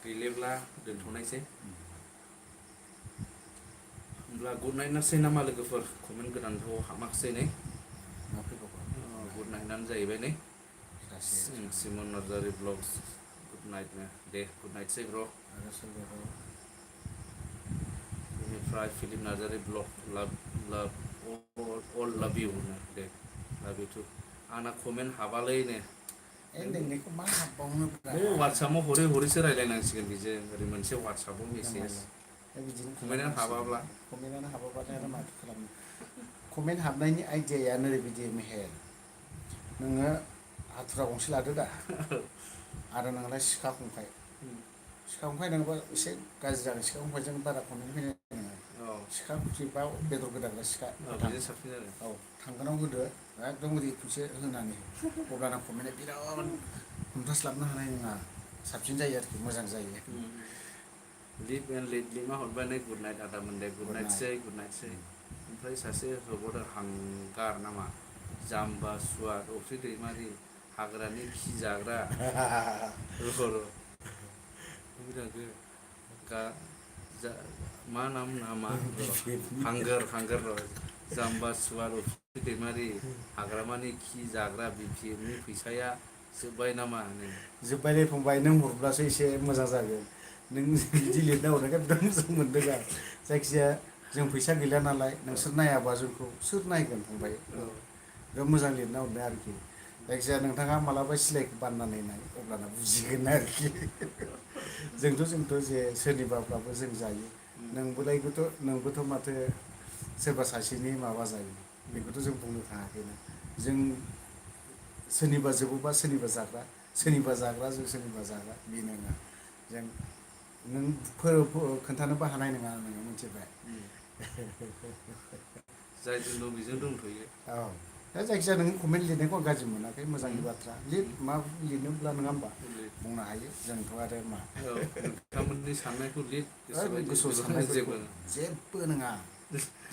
गैलेब्ला दोनथ'नायसै होमब्ला गुड नाइटनोसै नामा लोगोफोर कमेन्ट गोदानथ' हाबाखिसै नै मा फैबावगौ गुड नाइटआनो जाहैबाय नै सासे सिमन नार्जारि ब्लग्स गुड नाइटनो दे गुड नाइटसै ब्र' आरो सोरबाबा बेनिफ्राय फिलिप नार्जारि ब्लग अल लाभ इउ दे लाभ इउ टु आंना कमेन्ट हाबालैनो नोंनिखौ मा हाबबावनोब्रा बे वाट्सएपाव हरै रायलायनांसिगोन बेजों ओरै मोनसे वाट्सएपाव मेसेज नङालाय दा बिदिनो कमेन्टआनो खालामनांसिगोन हाबाब्ला कमेन्टआनो हाबाबाथाय आरो माथो खालामनो कमेन्ट हाबनायनि आइडियाया ओरैबायदि मेहेर नोङो हाथुरा गंसे लादो दा आरो नोंलाय सिखा खंखाइ नोङोबा एसे गाज्रि जागोन सिखा खंखाइजों बारा कमेन्ट फैनाय नङा औ सिखा बा बेदर गोदाग्रा सिखा गोथां बेजों साबसिन आरो औ थांगोनाव होदो एकदम ओरै खनसे होनानै अब्लाना कमेन्टआ बिराद हमथास्लाबनो हानाय नङा साबसिन जायो आरोखि मोजां जायो लिभ एन्ड लिभलिमा हरबाय नै गुड नाइट आदामोन दे गुड नाइटसै ओमफ्राय सासे होबावदों हांगार नामा जाम्बा सुवाद अफ्रि दैमारि हाग्रानि खि जाग्रा र' मा नामा हांगार र' जाम्बा सुवार अफि दैमारि हाग्रामानि खि जाग्रा बिपिएफनि फैसाया जोब्बाय नामा नै जोब्बायलै फंबाय नों हरब्लासो एसे मोजां जागोन नों बिदि लिरना हरनायखाय बिराद मोजां मोनदों आं जायखिजाया जों फैसा गैला नालाय नोंसोर नायाबा जोंखौ सोर नायगोन फंबाय बिराद मोजां लिरना हरदों आरोखि जायखिजाया नोंथाङा मालाबा सिलाइखौ बाननानै नाय अब्लाना बुजिगोन आरोखि जोंथ' जे सोरनिबाफ्राबो जों जायो नोंबोथ' माथो सोरबा सासेनि माबा जायो बेखौथ' जों बुंनो थाङाखैना जों सोरनिबा जोबोबा सोरनिबा जाग्रा जों सोरनिबा जाग्रा बे नङा जों नों खोन्थानोबो हानाय नङा नोङो मिथिबाय जायजों दं बेजों दंथ'यो औ दा जायखिजाया नों कमेन्ट लिरनायखौ गाज्रि मोनाखै मोजांनि बाथ्रा लिर मा लिरनोब्ला नङा होमबा बुंनो हायो जोंथ' आरो मा नोंथांमोननि साननायखौ लिर गोसोबायदि गोसोआव जेबो साननायफोरखौ जेबो नङा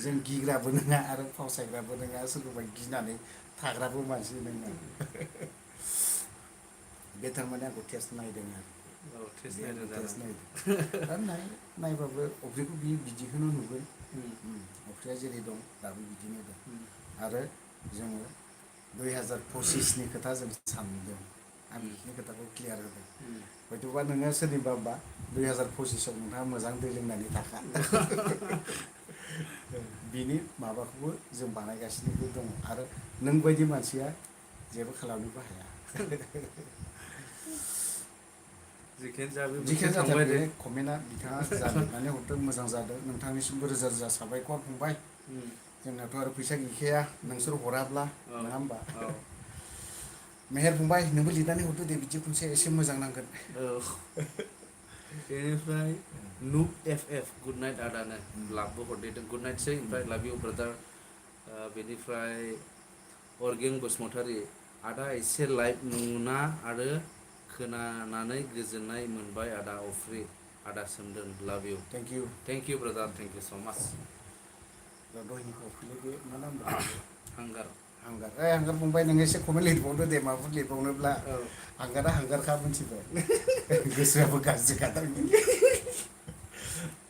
जों गिग्राबो नङा आरो फावसायग्राबो नङा सोरखौबा गिनानै थाग्राबो मानसि नङा बे थारमाने आंखौ टेस्ट नायदों आरो टेस्ट बे आंखौ नायदों टेस्ट जानांगौ नायदों दा नायबाबो अफ्रिखौ बिदिखौनो नुगोन अफ्रिया जेरै दं दाबो बिदिनो दं आरो जोङो 2025नि खोथा जों सानदों आं बेखिनि खोथाखौ क्लियार होदों हयथ'बा नोङो सोरनिबा बा 2025आव नोंथाङा मोजां दै लोंनानै थाखा बिनि माबाखौबो जों बानायगासिनोबो दङ आरो नों बायदि मानसिया जेबो खालामनोबो हाया जिखियानो जाथों बे कमेन्टआ बिथाङा जा लिरनानै हरदों मोजां जादों नोंथांनिसिमबो रोजा रोजा साबायखर फंबाय जोंनाथ' आरो फैसा गैखाया नोंसोर हराब्ला नङा होमबा मेहेर फंबाय नोंबो लिरनानै हरदो दे बिदि खनसे एसे मोजां नांगोन बेनिफ्राय नुब एफ गुड नाइट आदानो लाभबो हरदेरदों गुड नाइटसै ओमफ्राय लाभ इउ ब्रादार बेनिफ्राय अर्गेन बसुमतारी आदा एसे लाइभ नुना आरो खोनानानै गोजोननाय मोनबाय आदा अफ्रि आदा सोमदोन लाभ you thank you brother thank you स' माच दहायनिखौ अफ्रिलै बे मा नाम मोनलाय हांगार हांगार फंबाय नोङो एसे कमेन्ट लिरबावदो दे माबाफोर लिरबावनोब्ला हांगारा हांगारखा मोनथिबाय गोसोआबो गाज्रिखा थारमाने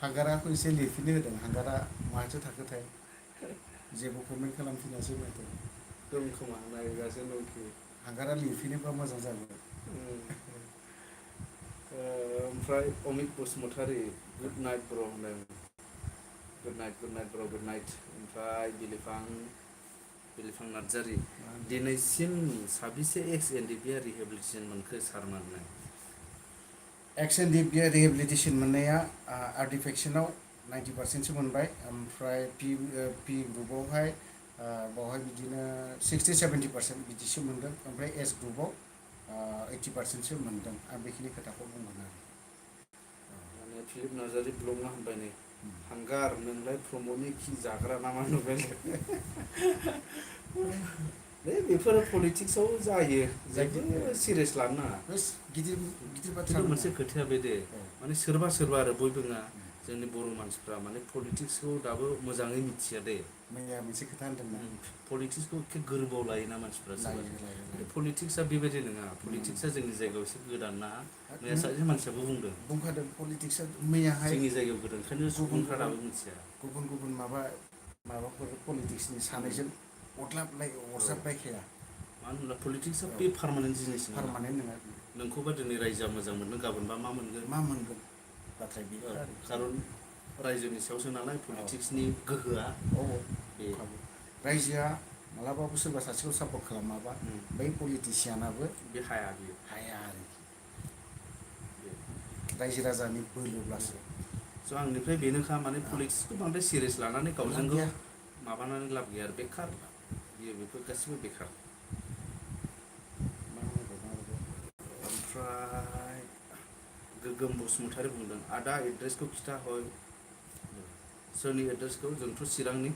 हांगाराखौ एसे लिरफिननो होदों हांगारा माहाथो थाखोथाय जेबो कमेन्ट खालामफिनासै माथो दं खोमा नायगासिनो दंखि हांगारा लिरफिनोबा मोजां जागौमोन ओमफ्राय अमित बसुमतारी गुड नाइट ब्र' होनदों गुड नाइट ब्र' गुड नाइट ओमफ्राय बिलिफां नार्जारि दिनैसिम साबेसे एक्स एन डि बि आ रिहेबिलिटेसन मोनखो सारमोन एक्स एन डि बि आ रिहेबिलिटेसन मोननाया आर्टिफेक्सनाव 90% मोनबाय ओमफ्राय पि ग्रुपआवहाय बावहाय बिदिनो 60-70% बिदिसो मोनदों ओमफ्राय एस ग्रुपआव 80%सो मोनदों आं बेखिनि खोथाखौ बुंगोन आरो माने फिलिप नार्जारि ब्लगना होनबाय नै हांगार नोंलाय प्रमदनि खि जाग्रा नामा नुबाय बेफोरो पलिटिक्सआव जायो जेबो सिरियास लानो नाङा गिदिर बाथ्रा खिन्थु मोनसे खोथाया बे दे माने सोरबा आरो बयबो नङा जोंनि बर' मानसिफ्रा माने पलिटिक्सखौ दाबो मोजाङै मिथिया दे मैया मोनसे खोथा होनदोंना पलिटिक्सखौ एखे गोरबोआव लायोना मानसिफ्रा सोरबा पलिटिक्सआ बेबायदि नङा पलिटिक्सआ जोंनि जायगायाव एसे गोदान ना मैया सासे मानसियाबो बुंखादों पलिटिक्सआ मैयाहाय जोंनि जायगायाव गोदान ओंखायनो सुबुंफ्रा दाबो मिथिया गुबुन माबाफोर पलिटिक्सनि सानैजों अरजाबलायखाया मानो होनब्ला पलिटिक्सआ बे पार्मानेन्ट जिनिस नङा पार्मानेन्ट नङा नोंखौबा दिनै रायजोआ मोजां मोनदों गाबोनबा मा मोनगोन बाथ्राया बे खारन रायजोनि सायावसो नालाय पलिटिक्सनि गोहोआ बे रायजोआ मालाबाबो सोरबा सासेखौ सापर्ट खालामाबा बै पलिटिसियानाबो बे हाया आरोखि रायजो राजानि बोलोब्लासो स' आंनिफ्राय बेनोखा माने पलिटिक्सखौ बांद्राय सिरियास लानानै गावजों गाव माबानानै लाब गैया आरो बेखार बेफोर गासिबो बेखार ओमफ्राय गोगोम बसुमतारी बुंदों आदा एड्रेसखौ खिथा हय सोरनि एड्रेसखौ जोंथ' चिरांनि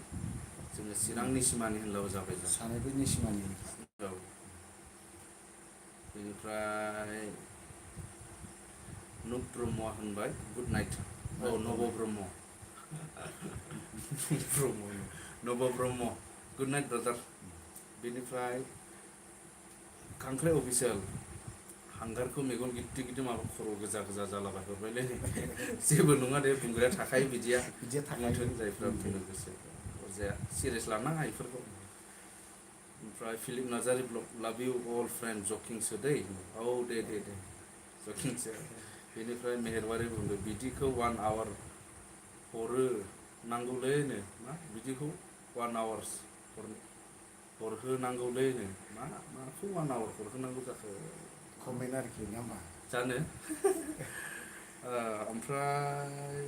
जोङो चिरांनि सिमानि होनब्लाबो जाबाय सानैबो निसिमानि औ बेनिफ्राय नुब ब्रह्मआ होनबाय गुड नाइट नब ब्रह्म गुड नाइट ब्रादार बेनिफ्राय खांख्राइ अफिसियेल हांगारखौ मेगन गिदिर माबा खर' गोजा जालाबाय हरबायलै जेबो नङा दे बुंग्राया थाखायो बिदिया बुंथों जायफ्रा बुंनो गोसो अरजाया सिरियास लानाङा बेफोरखौ ओमफ्राय Philip Narzary blog love U अल फ्रेन्ड जकिंसो दै औ दे जकिंसो बेनिफ्राय मेहेरबारि बुंदों बिदिखौ 1 आवार हरो नांगौलैनो मा बिदिखौ 1 आवार्स हरहोनांगौलैनो माखौ 1 आवार हरहोनांगौ जाखो कमेन्ट आरोखि ना मा जानो ओमफ्राय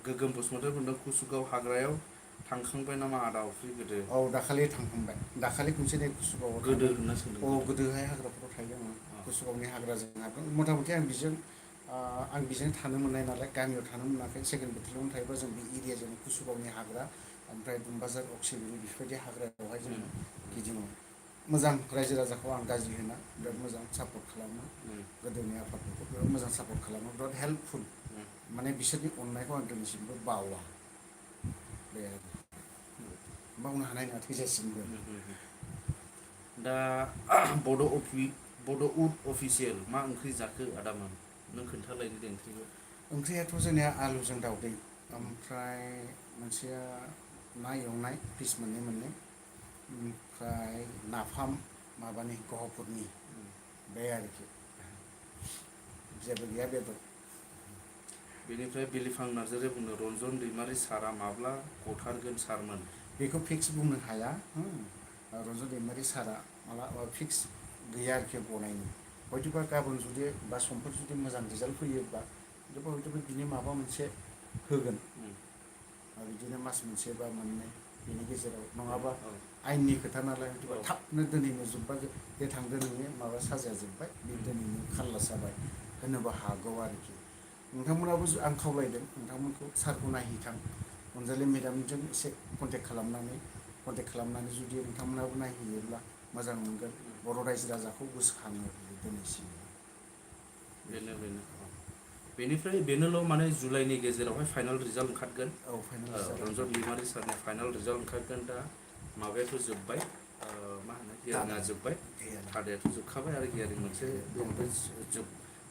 गोगोम बसुमतारी बुंदों कुसुगाव हाग्रायाव थांखांबाय नामा आदा अफ्रि गोदो औ दाखालि थांखांबाय दाखालि खनसे कुसुगावआव गोदो होनना सोंदों गोदोहाय हाग्राफोराव थायोमोन कुसुगावनि हाग्राजों मथा मथि आं बेजों थानो मोननाय नालाय गामियाव थानो मोनाखै सेकेन्ड बेटेलियनाव थायोबा जों बे एरियाजों कुसुगावनि हाग्रा ओमफ्राय दुमबाजार अक्सिबिल बेफोरबायदि हाग्रायावहाय जोङो गिदिङो मोजां रायजो राजाखौ आं गाज्रि होना बिराद मोजां सापर्ट खालामो गोदोनि आफादफोरखौ बिराद मोजां सापर्ट खालामो बिराद हेल्पफुल माने बिसोरनि अननायखौ आं दिनैसिमबो बावा बे आरो बावनो हानाय नङा थैजासिमबो दा बड' उड अफिसियेल मा ओंख्रि जाखो आदामोन नों खोन्थालायनो दे ओंख्रिखौ ओंख्रियाथ' जोंनिया आलुजों दाउदै ओमफ्राय मोनसेया ना एवनाय पिस मोननै मोननै ओमफ्राय नाफाम माबानि गहपुरनि बे आरोखि जेबो गैया बेदर बेनिफ्राय बिलिफां नार्जारिया बुंदों रन्जन दैमारि सारा माब्ला गथारगोन सारमोन बेखौ फिक्स बुंनो हाया रन्जन दैमारि सारा माला फिक्स गैया आरोखि गनायनि हयथ'बा गाबोन जुदि बा समफोर जुदि मोजां रिजाल्ट फैयोबा हयथ'बा बिनि माबा मोनसे होगोन बिदिनो मास मोनसे बा मोननै बेनि गेजेराव नङाबा आयेननि खोथा नालाय हयथ'बा थाबनो दोनैनो जोब्बा बे थांदो नोंनि माबा साजाया जोब्बाय बे दोनैनो खाल्लास जाबाय होनोबो हागौ आरोखि नोंथांमोनाबो आं खावलायदों नोंथांमोनखौ सारखौ नायहैथां अनजालि मेदामजों एसे कन्टेक्ट खालामनानै जुदि नोंथांमोनाबो नायहैयोब्ला मोजां मोनगोन बर' रायजो राजाखौ गोसोखाङो दिनैसिम बेनो बेनिफ्राय बेनोल' माने जुलाइनि गेजेरावहाय फाइनाल रिजाल्ट ओंखारगोन औ फाइनाल जागोन रन्जन दैमारि सारनि फाइनाल रिजाल्ट ओंखारगोन दा माबायाथ' जोब्बाय मा होनो हियारिङा जोब्बाय थादायाथ' जोबखाबाय आरो हियारिं मोनसे बेनिफ्राय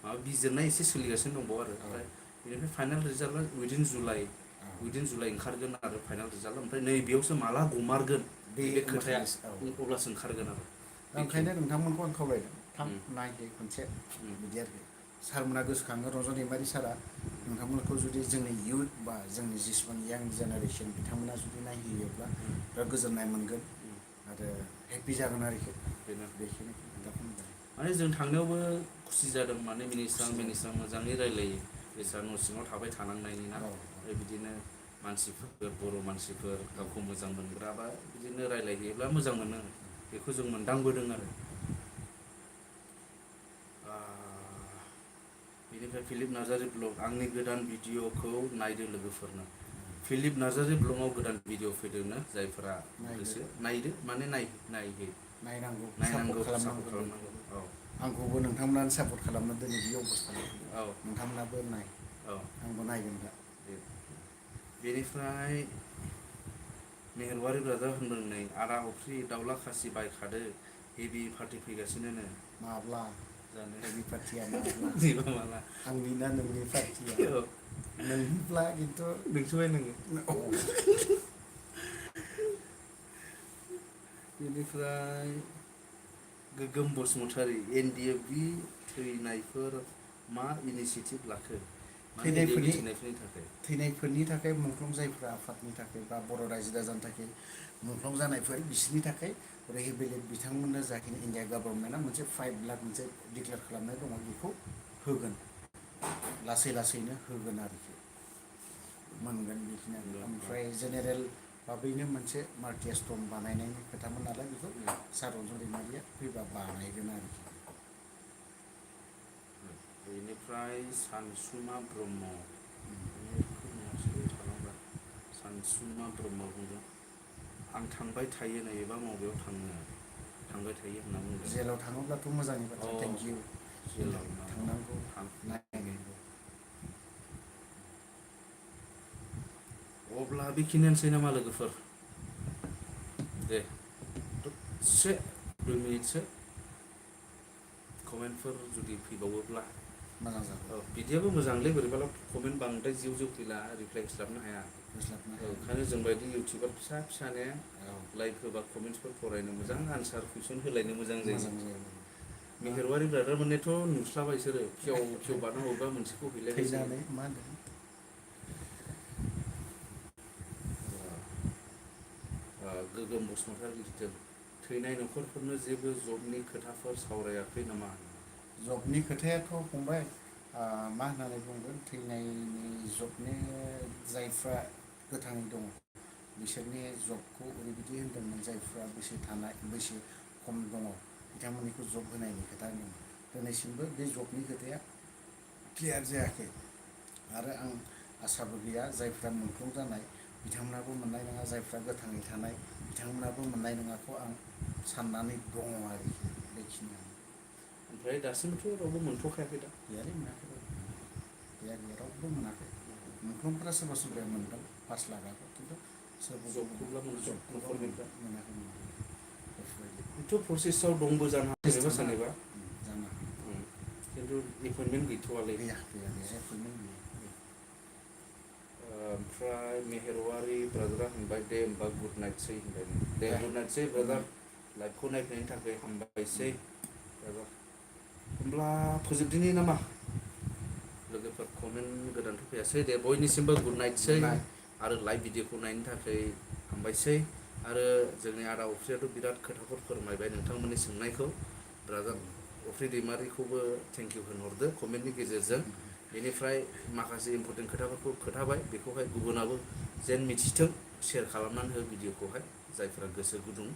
माबा बिजिरनाय एसे सोलिगासिनो दंबावो आरो ओमफ्राय बेनिफ्राय फाइनाल रिजाल्टआ उइदिन जुलाइ ओंखारगोन आरो फाइनाल रिजाल्ट ओमफ्राय नै बेयावसो माला गमारगोन बे खोथाया अब्लासो ओंखारगोन आरो ओंखायनो नोंथांमोनखौ आं खावलायदों थां नायहै खनसे बिदि आरोखि सारमोनहा गोसोखाङो रन्जन दैमारि सारा नोंथांमोनखौ जुदि जोंनि इयुथ बा जोंनि जेसेबां यां जेनेरेसन बिथांमोना जुदि नायहैयोब्ला बिराद गोजोननाय मोनगोन आरो हेपि जागोन आरोखि बेनो बेखिनिखौ खोथाखौ बुंदों माने जों थांनायावबो खुसि जादों माने खुसि मिनिस्रां मोजाङै रायलायो बेसा न' सिङाव थाबाय थानांनायनि ना औ ओमफ्राय बिदिनो मानसिफोर बर' मानसिफोर गावखौ मोजां मोनग्रा बा बिदिनो रायलायहैयोब्ला मोजां मोनो बेखौ जों मोनदांबोदों आरो बेनिफ्राय फिलिप नार्जारि ब्लग आंनि गोदान भिडिअ'खौ नायदो लोगोफोरनो फिलिप नार्जारि ब्लगाव गोदान भिडिअ' फैदोंनो जायफोरा नायदो गोसो नायदो माने नायहै नायनांगौ सापर्ट नायनांगौ सापर्ट खालामनांगौ खालामनांगौ औ आंखौबो नोंथांमोनानो सापर्ट खालामना दिनै बे अबस्थायाव औ नोंथांमोनाबो नाय औ आंबो नायगोन दा बेनिफ्राय मेहेरबारि ब्रादार होनदों नै आदा अफ्रि दाउला खासि बायखादो हेभि पार्टि फैगासिनोनो माब्ला जानो हेभि पार्टिया माब्ला नैबा माला आंनि ना नोंनि पार्टिया औ नोंनिब्ला खिन्थु नोंसोबाय नोङो औ बेनिफ्राय गोगोम बसुमतारी एनडिएफबि थैनायफोर मा इनिसियेटिभ लाखो माने एनडिएफबि थैनायफोरनि थाखाय मुंख्लं जायफ्रा आफादनि थाखाय बा बर' रायजो राजानि थाखाय मुंख्लं जानायफोर बिसोरनि थाखाय रिहेबिलिट बिथांमोननो जाखिनि इण्डिया गभर्नमेन्टआ मोनसे 5 लाख मोनसे डिक्लेयार खालामनाय दङ बेखौ होगोन लासै लासैनो होगोन आरोखि मोनगोन बेखिनियानो ओमफ्राय जेनेरेल भाबैनो मोनसे माल्टिएस्टम बानायनायनि खोथामोन नालाय बेखौ सार रन्जन दैमारिया फैबा बानायगोन आरोखि बेनिफ्राय सानसुमा ब्रह्म सानसुमा ब्रह्म बुंदों आं थांबाय थायो नै एबा मबेयाव थांबाय थायो होनना बुंदों जेलाव थाङोब्लाथ' मोजांनि अ बाथ्रा थेंक इउ जेलाव थांनांगौ नायनांगौ अब्ला बेखिनियानोसै नामा लोगोफोर दे दसे 2 मिनिटसो कमेन्टफोर जुदि फैबावोब्ला मोजां जागौ बिदियाबो मोजांलै बोरैबाल' कमेन्ट बांद्राय जिउ जिउ फैला रिप्लाय होस्लाबनो हाया होस्लाबनो हाया ओंखायनो जोंबायदि इउटुबार फिसा फिसानो औ लाइक होबा कमेन्टसफोर फरायनो मोजां आनसार कुइसन होलायनो मोजां जायो मोजां जायो मेहेरबारि ब्रादार मोननाथ' नुस्लाबा बिसोरो फिउ फिउ बारना हरबा मोनसेखौ हैलायबायसोरो थैनानै मा होनदों गोगोम बसुमतारी लिरदों थैनाय न'खरफोरनो जेबो जबनि खोथाफोर सावरायाखै नामा जबनि खोथायाथ' फंबाय मा होननानै बुंगोन थैनायनि जबनि जायफ्रा गोथाङै दङ बिसोरनि जबखौ ओरैबायदि होनदोंमोन जायफ्रा बैसो खम दङ बिथांमोननिखौ जब होनायनि खोथा होनदोंमोन दिनैसिमबो बे जबनि खोथाया क्लियार जायाखै आरो आं आसाबो गैया जायफ्रा मुंख्लं जानाय बिथांमोनाबो मोननाय नङा, जायफ्रा गोथाङै थानाय बिथांमोनाबो मोननाय नङाखौ आं साननानै दङ आरोखि बेखिनियानो। ओमफ्राय दासिमबोथ' रावबो मोनथ'खायाखै दा? गैयालै मोनाखै गैया रावबो मोनाखै। मोनफ्रोमफोरा सोरबा सोरबाया मोनदों 5 लाखआखौ, खिन्थु सोरबा जबखौब्ला मोनदों जबखौबा न'खरनिफ्रा मोनाखै बेफोरबायदि। बेथ' प्रसेसआव दंबो जानो हागौ सोरनिबा सोरनिबा। जानो खिन्थु एपइन्टमेन्ट गैथ'वालै। गैया एपइन्टमेन्ट गैया। ओमफ्राय मेहेरवारि ब्रादारा होनबाय दे होमबा गुड नाइटसै होनबाय। दे गुड नाइटसै गुड ब्रादार, नाइट। लाइभखौ नायफैनायनि थाखाय हामबायसै ब्रादार। होमब्ला फोजोबदिनि नामा? लोगोफोर कमेन्ट गोदानथ' फैयासै, दे बयनिसिमबो गुड नाइटसै। आरो लाइभ भिडिअखौ नायनो थाखाय हामबायसै। आरो जोंनि आदा अफ्रियाथ' बिराद खोथाफोर फोरमायबाय नोंथांमोननि सोंनायखौ। ब्रादार अफ्रि दैमारिखौबो थेंक इउ होनहरदो कमेन्टनि गेजेरजों। बेनिफ्राय माखासे इम्पर्टेन्ट खोथाफोरखौ खोथाबाय, बेखौहाय गुबुनाबो जेन मिथिथों शेयार खालामनानै हो भिडिअखौहाय। जायफ्रा गोसो गुदुं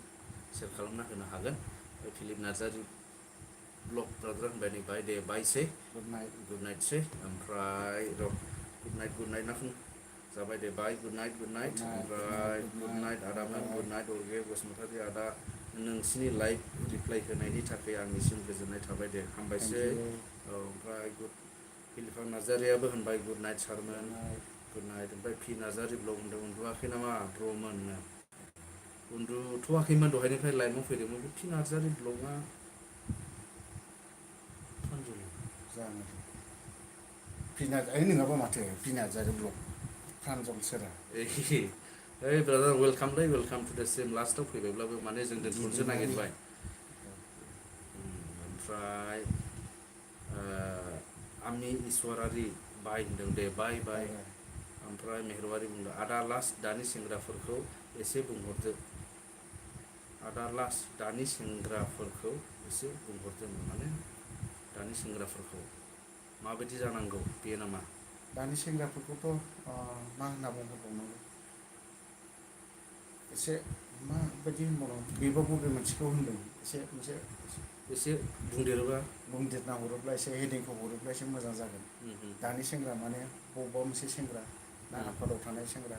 शेयार खालामना होनो हागोन। फिलिप नार्जारि ब्लग ब्रादार होनबाय नै बाय दे बायसै। गुड नाइटसै। ओमफ्राय र' गुड नाइट ना जाबाय दे बाय गुड नाइट। ओमफ्राय गुड नाइट आदामोन, गुड नाइट अरगे बसुमतारी आदा। नोंसिनि लाइभ रिप्लाइ होनायनि थाखाय आंनिसिम गोजोननाय थाबाय दे, हामबायसै। औ ओमफ्राय फिलिफा नार्जारियाबो होनबाय गुड नाइट सारमोन। Good night. ओमफ्राय पि नार्जारि ब्लग होनदों उन्दुवाखै नामा ब्र'मोननो? उन्दुथ'वाखैमोन, दहायनिफ्राय लाइभआव फैदोंमोन। बे पि नार्जारि ब्लगआ जानो नङाबा माथो पि नार्जारि ब्लग, प्रान्जल सोरा? ओइ ब्रादार वेलकामलै, वेलकाम टु दा सेम। लास्टआव फैबायब्लाबो माने जों दि दोनथ'नोसो दैमारि नागिरबाय। ओमफ्राय आमि इसवारारि बाय होनदों दे बाय। ओमफ्राय मेहेरबारि बुंदों आदा लास्ट दानि सेंग्राफोरखौ एसे बुंहरदो। आदा लास्ट दानि सेंग्राफोरखौ एसे बुंहरदो माने दानि सेंग्राफोरखौ माबायदि जानांगौ बे नामा? दानि सेंग्राफोरखौथ' मा होनना बुंहरबावनांगौ, एसे माबायदि होनबावनांगौ, बेबो बबे मोनसेखौ होनदों एसे मोनसे एसे बुंदेरोबा बुंदेरना हरोब्ला, एसे हेडिंखौ हरोब्ला एसे मोजां जागोन। दानि सेंग्रा माने बबेबा मोनसे सेंग्रा ना आफादाव थानाय सेंग्रा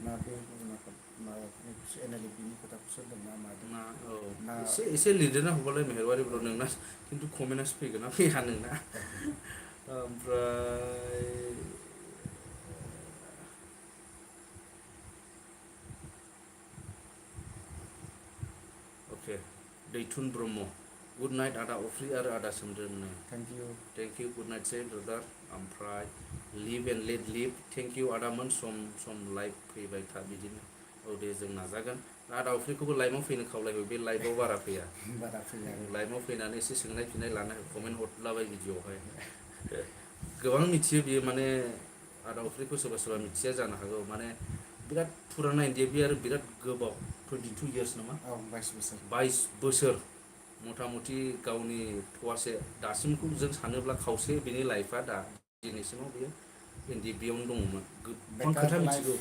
ना बे गुबुन आफाद माबाफोरनि एन एल एफ बि नि खोथाखौसो होनदों ना मादों ना औ ना एसे लिरदेरना हरबालाय मेहेरबारि ब्र नोंना खिन्थु कमेन्टआसो फैगोन ना फैया नोंना? ओमफ्राय अके दैथुन ब्रह्म गुड नाइट आदा अफ्रि आरो आदा सोमदोननो। थेंक इउ गुड नाइट सै ब्रादार। ओमफ्राय live and let live thank you आदामोन, सम लाइभ फैबाय था बिदिनो। औ दे जों नाजागोन। आदा अफ्रिखौबो लाइभआव फैनो खावलायबाय, बे लाइभआव बारा फैया। बारा फैया लाइभआव फैनानै एसे सोंनाय फिन्नाय लानो कमेन्ट हरलाबाय भिडिअआवहाय। गोबां मिथियो बियो, माने आदा अफ्रिखौ सोरबा सोरबा मिथिया जानो हागौ। माने बिराद फुराना इन्डिया बे आरो बिराद गोबाव 22 इयार्स नामा? औ 22 बोसोर। 22 बोसोर मथा मथि गावनि फवासे दासिमखौ जों सानोब्ला खावसे बेनि लाइफआ दा दिनैसिमाव बियो बेयावनो दङमोन। गोबां बेकार खोथा लाइफ मिथिगौ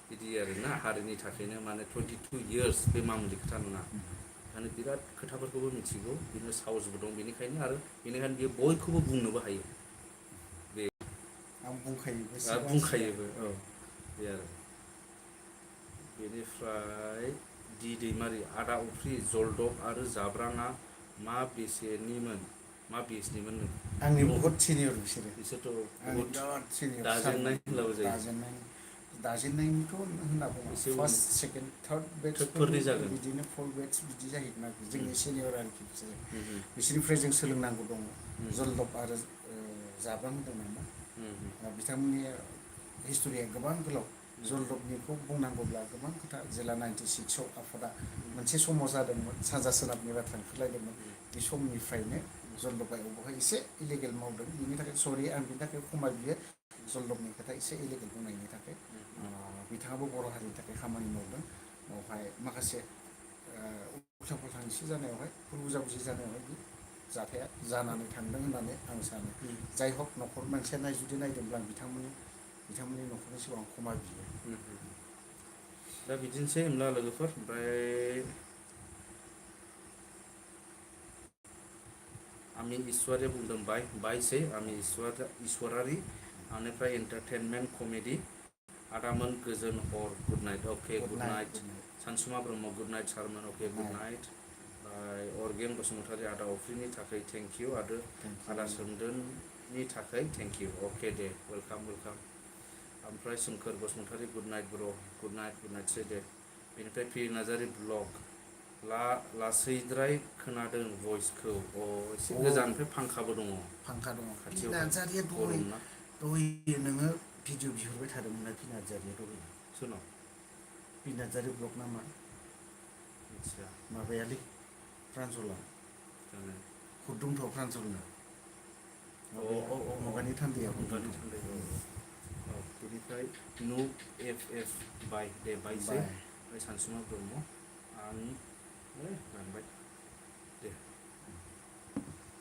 बिदि आरोना हारिनि थाखायनो माने 22 इयार्स बे मामुलि खोथा नङा। माने बिराद खोथाफोरखौबो मिथिगौ, बिदिनो साहसबो दं बेनिखायनो, आरो बेनिखायनो बियो बयखौबो बुंनोबो हायो। बे आं बुंखायोबो आरो सिगां सिगां बुंखायोबो औ बे आरो। बेनिफ्राय दि दैमारि आदा अफ्रि जलदब आरो जाब्राङा मा बेसनिमोन आंनि बहुद सिनियर बिसोरो बिसोरथ' आंनि बहुद बिराद सिनियर दाजेननाय सारमोन। होनब्लाबो जायो दाजेननायनिथ' होनना बुङा, एसे उन फार्स्ट सेकेन्ड थार्ड बेट्सफोर थोदफोरनि जागोन बिदिनो फर बेट्स बिदि जाहैगोन आरोखि जोंनि सिनियर आरोखि बिसोरो। बिसोरनिफ्राय जों सोलोंनांगौ दङ। जलदब आरो जाब्रां होनदों नामा? बिथांमोननि हिस्ट'रिया गोबां गोलाव। जलदबनिखौ बुंनांगौब्ला गोबां खोथा, जेला 96आव आफादा मोनसे समाव जादोंमोन, सानजा सोनाबनि बाथ्रा ओंखारलायदोंमोन, बे समनिफ्रायनो जलदबा बेवहाय एसे इलिगेल मावदों। बिनि थाखाय सरि, आं बिनि थाखाय क्षमा बियो। जलदबनि खोथा एसे इलिगेल बुंनायनि थाखाय। बिथाङाबो बर' हारिनि थाखाय खामानि मावदों। बेवहाय माखासे उल्था फाल्थां एसे जानायावहाय, भुल बुजाबुजि जानायावहाय बे जाथाया जानानै थांदों होननानै आं सानो। जाय हक न'खर मोनसेया जुदि नायदोंब्ला आं बिथांमोननि न'खरनि सिगाङाव क्षमा बियो। दा बिदिनोसै होमब्ला लोगोफोर। ओमफ्राय आमि इसवारिया बुंदों बायसै आमि इसवारारि। आंनिफ्राय एन्टारटेनमेन्ट कमेडि आदामोन गोजोन हर गुड नाइट अके गुड गुड नाइट नाइट सानसुमा ब्रह्म गुड नाइट सारमोन अके गुड नाइट अरगेन बसुमतारी आदा अफ्रिनि थाखाय थेंक इउ आरो थेंक आदा इउ सोमदोननि थाखाय thank you okay Day welcome welcome ओमफ्राय सोमखोर बसुमतारी गुड नाइट ब्र गुड नाइट से दे बेनिफ्राय पि नार्जारि ब्लग लासैद्राय खोनादों भइसखौ एसे अ गोजाननिफ्राय फांखाबो दङ फांखा दङ पि खाथियावहाय नार्जारिया गरम ना दहाय नोङो भिडिअ बिहरबाय थादोंमोन ना पि नार्जारिया दहाय सोरनाव पि नार्जारि ब्लग नामा मिथिया माबायालै प्रान्जला जानो हरदोंथ' प्रान्जलनो अ माबाया अ अ अ मुगानि थान्दैया मुगानि हरदोंथ' थान्दै औ बेनिफ्राय नु एफ बाय दे बायसै बाय ओमफ्राय सानसुमा ब्रह्म आं दानबाय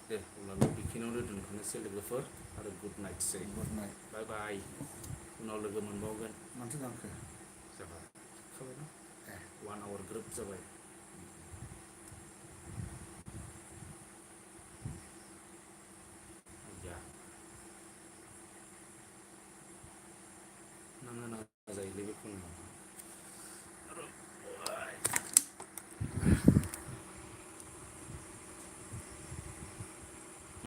दे अब्लालाय बेखिनियावनो दोनथ'नोसै लोगोफोर आरो गुड नाइटसै गुड नाइट बाय बाय उनाव लोगो मोनबावगोन मानोथो दानखो जाबाय खाबायना ए 1 आवार ग्रोब जाबाय